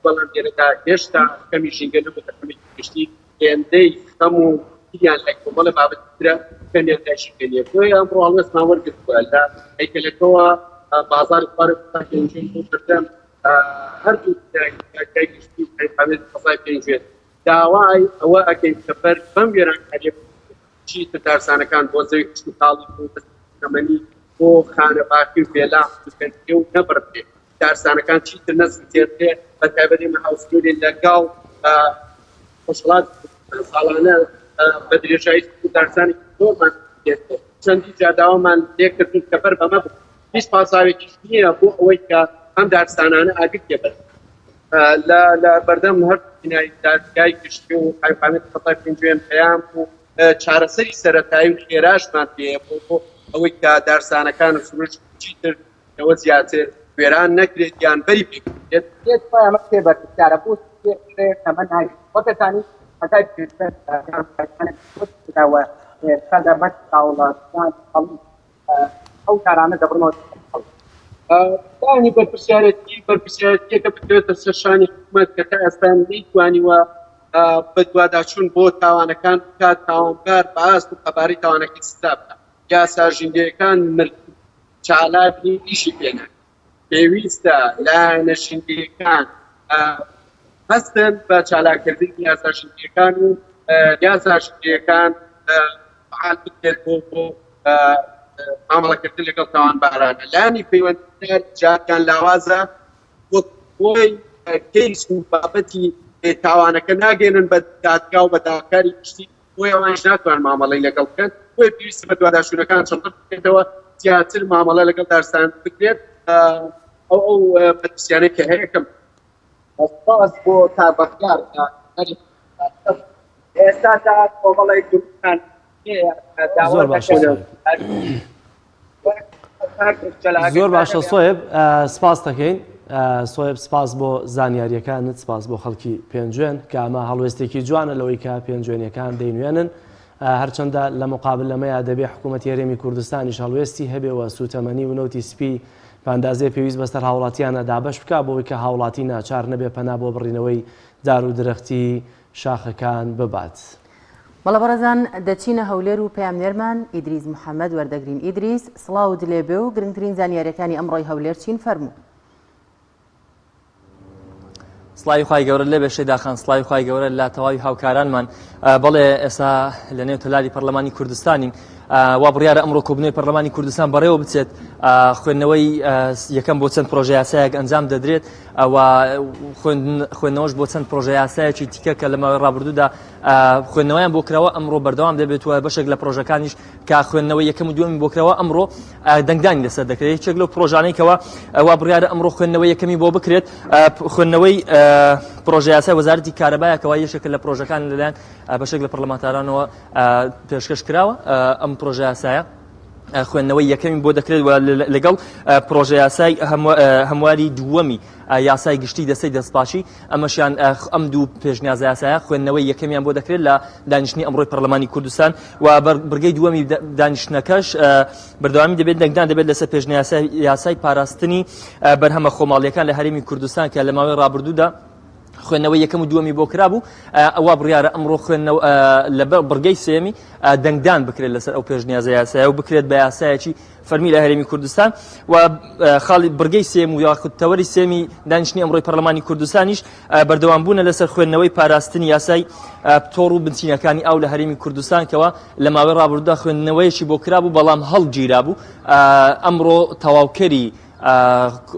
بەڵام لێرەدا هێشتا کەمی ژینگە نەبووتە کەمێکی گشتی، هێندەی خەم و بیریان لای کۆمەڵە بابەتی ترە کەمیان لای ژینگە نییە، بۆیە ئەمڕۆ هەڵوێستمان وەرگرتووە لە هەیکەلەکەوە بازاڕی خوارەوەی قەزای پێنجوێن بۆ بەردەم هەردوو دادگای گشتی و قایمقامیەتی قەزای پێنجوێن داوای ئەوە ئەکەین کە بەر بەم وێرانکاریە چیتر دارستانەکان بۆ زەوی کشتوکاڵی بۆ تەمەنی بۆ. بۆ خانەباخی و بێلام بکەندرێ و نەبڕدرێ، دارستانەکان چیتر نەسوتێندرێ، بە تایبەت ئێمە هاوسنوورین لەگەڵ ڕۆژهەڵاتی کوردستان، ساڵانە بە درێژایی سنوور دارستانێکی زۆرمان سوتێندرێ، چەندین جار داوامان لێکردوون کە بەر بەمە بگرن، هیچ پاساوێکیش نییە بۆ ئەوەی کە ئەم دارستانانە ئاگر تێبەرن. لە لە بەردەم هەر بینای دادگای گشتی و قایمقامیەتی قەزای پێنجوێن پەیام و چارەسەری سەرەتایی و خێراشمان پێیە بۆ بۆ ئەوەی کە دارستانەکان و سروشت چیتر لەوە زیاتر وێران نەکرێت یان بەری پێ بگیرێت. پێت وایە ئەمە کێ بەرپرسیارە؟ بۆ چی کێ ئەمە ناوی وەک ئەزانی قەزای پێنجوێن دارستانێکی زۆر تێدا و ئێستا لە بەر چاوڵە خەڵک ئەو کارانە دەبڕنەوە. لایەنی بەرپرسیارەتی بەرپرسیارەتیەکە بکەوێتە سەر شانی حکومەت کە تا ئێستا نەیتوانیوە بەدواداچوون بۆ تاوانەکان بکات، تاوانبار بە ئاست و قەبارەی تاوانەکەی سزا بدات. یاسا ژینگەیەکان مردن چالاک نین ئیشی پێ ناکرێت. پێویستە لایەنە ژینگەیەکان هەستن بە چالاککردنی یاسا ژینگەیەکان و یاسا ژینگەیەکان فعال بکرێت بۆ بۆ مامەڵەکردن لەگەڵ تاوانبارانە. لایەنی پەیوەندیدار جارکان لاوازە وەک خۆی کەیس و بابەتی تاوانەکە ناگەێنن بە دادگا و بە داواکاری گشتی، بۆیە ئەوانیش ناتوانن مامەڵەی لەگەڵ بکەن، بۆیە پێویستە بەدواداچوونەکان چڕتر بکرێتەوە، زیاتر مامەڵە لەگەڵ دارستان بکرێت، ئەو ئەو مەترسیانەی کە هەیە کەم. سوپاس بۆ کاک بەختیار کە ئێستادا کۆمەڵێک گروپمان هەیە کە داوا زۆر باشە دەکەن زۆر باشە سۆێب سپاس دەکەین سۆێب سپاس بۆ زانیاریەکانت سپاس بۆ خەڵکی پێنجوێن کە ئەمە هەڵوێستێکی جوانە لەوەی کە پێنجوێنیەکان دەینوێنن هەرچەندە لە مقابل لەمەیا دەبێ حکوومەتی هەرێمی کوردستانیش هەڵوێستی هەبێ و سوتەمەنی و نەوتی سپی بە ئەندازەی پێویست بەسەر هاوڵاتیانە دابەش بکا بۆی کە هاوڵاتی ناچار نەبێ پەنا بۆ بڕینەوەی دار و درەختی شاخەکان ببات. بەڵێ بەڕێزان دەچینە هەولێر و پەیامنێرمان ئیدریس محەمەد وەردەگرین. ئیدریس سڵاوت لێبێ و گرنگترین زانیاریەکانی ئەمڕۆی هەولێر چین فەرموو. سڵاوی خوای گەورە لێبێ شەیدا خان سڵاوی خوای گەورە لە تەواوی هاوکارانمان بەڵێ ئێستا لە نێو تەلاری پەرلەمانی کوردستانین وا بڕیارە ئەمڕۆ کۆبوونەوەی پەرلەمانی کوردستان بەڕێوە بچێت خوێندنەوەی یەکەم بۆ چەند پرۆژە یاسایەک ئەنجام دەدرێت ئەوە خوێندنەوەش بۆ چەند پرۆژە یاسایەکی تیکە کە لە ماوەی ڕابردوودا خوێندنەوەیان بۆ کراوە ئەمڕۆ بەردەوام دەبێت و بەشێک لە پرۆژەکانیش کە خوێندنەوەی یەکەم و دووەمی بۆ کراوە ئەمڕۆ دەنگدانی لەسەر دەکرێت یەکێک لەو پرۆژانەی کەوا وا بڕیارە ئەمڕۆ خوێندنەوەی یەکەمی بۆ بکرێت خوێندنەوەی پرۆژە یاسای وەزارەتی کارەبایە کەوا یەکێکە لە پرۆژەکان لەلایەن بەشێک لە پەرلەمانتارانەوە پێشکەش کراوە ئەم پرۆژە یاسایە خوێندنەوەی یەکەمی بۆ دەکرێت و لەگەڵ پرۆژە یاسای هەمواری دووەمی یاسای گشتی دەستەی دەستپاکی ئەمەشیان ئەم دوو پێشنیازە یاسایە خوێندنەوەی یەکەمیان بۆ دەکرێت لە دانیشتنی ئەمڕۆی پەرلەمانی کوردستان و بڕگەی دووەمی دانیشتنەکەش بەردەوامی دەبێت دەنگدان دەبێت لەسەر پێشنیاسای یاسای پاراستنی بەرهەمە خۆماڵیەکان لە هەرێمی کوردستان کە لە ماوەی ڕابردوودا خوێندنەوەی یەکەم و دووەمی بۆ کرابوو ئەوە بڕیارە ئەمڕۆ خوێندنەوە لە بڕگەی سێمی دەنگدان بکرێت لەسەر ئەو پێشنیازە یاسایە و بکرێت بە یاسایەکی فەرمی لە هەرێمی کوردستان و خاڵی بڕگەی سێم و یاخود تەوەری سێمی دانیشتنی ئەمڕۆی پەرلەمانی کوردستانیش بەردەوام بوونە لەسەر خوێندنەوەی پاراستنی یاسای تۆڕ و بنچینەکانی ئاو لە هەرێمی کوردستان کەەوە لە ماوەی ڕابردوودا خوێندنەوەیەکی بۆ کرابوو بەڵام هەڵگیرابوو ئەمڕۆ تەواوکەری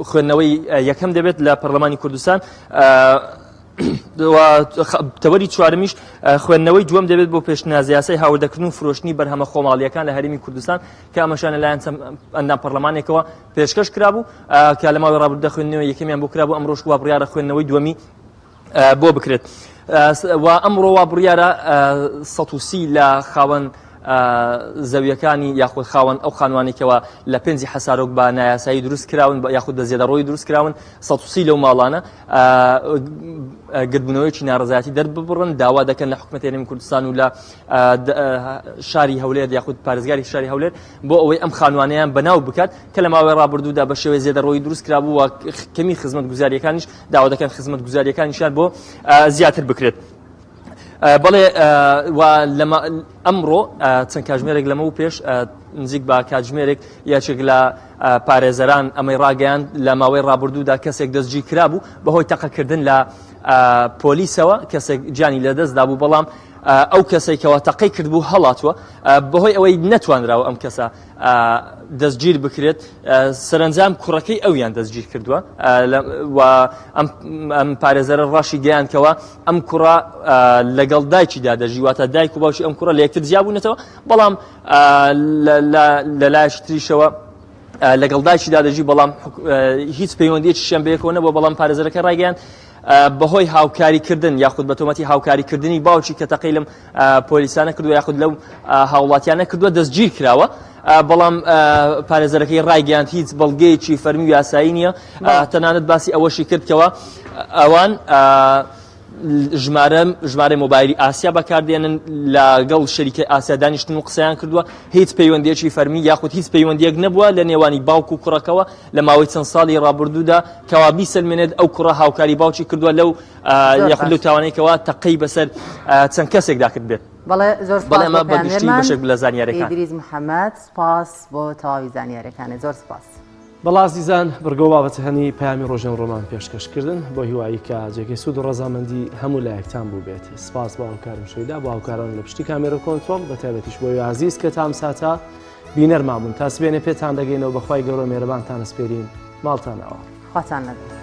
خوێندنەوەی یەکەم دەبێت لە پەرلەمانی کوردستان تەوەری چوارمیش خوێندنەوەی دووەم دەبێت بۆ پێشنیازیاسای هاوردەکردن و فرۆشتنی بەرهەمە خۆماڵیەکان لە هەرێمی کوردستان کە ئەمەشان لەلایەن چەند ئەندام پەرلەمانێکەوە پێشکەش کرابوو کە لە ماوەی ڕابردوودا خوێندنەوەی یەکەمیان بۆ کرابوو ئەمڕۆش وا بڕیارە خوێندنەوەی دووەمی بۆ بکرێت و ئەمڕۆ وا بڕیارە 130 لە خاوەن زەویەکانی یاخود خاوەن ئەو خانوانێکەوە لە پێنجی حەسارۆک بە نایاسایی دروست کراون یاخود بە زێدەڕۆی دروست کراون 130 لەو ماڵانە گردبوونەوەیەکی ناڕزایەتی دەرببڕن داوا دەکەن لە حکومەتی هەرێمی کوردستان و لە شاری هەولێر یاخود پارێزگاری شاری هەولێر بۆ ئەوەی ئەم خانوانەیان بەناو بکات کە لە ماوەی ڕابردوودا بە شێوەی زێدەڕۆیی دروست کرابوو و کەمی خزمەتگوزاریەکانیش داوا دەکەن خزمەتگوزاریەکانیشیان بۆ زیاتر بکرێت. بەڵێ و ئەمڕۆ چەند کاژمێرێک لەمە و پێش نزیک بە کاتژمێرێک یەکێک لە پارێزەران ئەمەی ڕاگەیاند لە ماوەی ڕابردوودا کەسێک دەستگیر کرابوو بەهۆی تەقەکردن لە پۆلیسەوە کەسێک گیانی لەدەست دابوو بەڵام ئەو کەسەی کەوا تەقەی کردبوو هەڵاتووە بەهۆی ئەوەی نەتوانراوە ئەم کەسە دەستگیر بکرێت سەرنجام کوڕەکەی ئەویان دەستگیر کردووە و ئەم پارێزەرە ڕاشی گەیانکەوە ئەم کوڕە لەگەڵ دایکیدا دەژی واتە دایک و باوکی ئەم کوڕە لە یەکتر جیابوونەتەوە بەڵام لە لایەکی تریشەوە لەگەڵ دایکیدا دەژی بەڵام هیچ پەیوەندیەکیشیان بەیەکەوە نەبووە بەڵام پارێزەرەکە ڕایگەیاند بەهۆی هاوکاریکردن یاخود بە تۆمەتی هاوکاریکردنی باوکی کە تەقەی لەم پۆلیسانە کردووە یاخود لەو هاوڵاتیانە کردووە دەستگیر کراوە بەڵام پارێزەرەکەی ڕایگەیاند هیچ بەڵگەیەکی فەرمی و یاسایی نییە تەنانەت باسی ئەوەشی کرد کەەوە ئەوان ژمارە ژمارەی مۆبایلی ئاسیا بەکاردێنن لەگەڵ شەریکەی ئاسیا دانیشتن و قسەیان کردووە هیچ پەیوەندیەکی فەرمی یاخود هیچ پەیوەندیەک نەبووە لە نێوانی باوک و کوڕەکەوە لە ماوەی چەند ساڵی ڕابردوودا کەوا بیسەلمێنێت ئەو کوڕە هاوکاری باوکی کردووە لەو یاخود لەو تاوانەی کەوا تەقەی بەسەر چەند کەسێکدا کرد بێت. بەڵێ زۆر سپاس بەڵێ ئەمە بۆ بە گشتی پەیامنێرمان بەشێک لە زانیاریەکان. ئیدریس محەمەد سپاس بۆ تەواوی زانیاریەکانت زۆر سپاس. بەڵا ئازیزان بڕگە و بابەتەکانی پەیامی ڕۆژی ئەمڕۆمان پێشکەش کردن بۆ هیوایی کە جێگەی سوود و ڕەزامەندی هەموو لایەکتان بووبێت سپاس بۆ هاوکارم شەیدا بۆ هاوکاران لە پشتی کامێرە و کۆنترۆڵ بە تایبەتیش بۆ ئێوەی ئازیز کە تا ئەم ساتە بینەرمان بوون تا سبێنێ پێتان دەگەینەوە بەخوای گەورە مێرەبانتان ئەسپێرین ماڵتان ئاوا. خواتان لەگەڵ.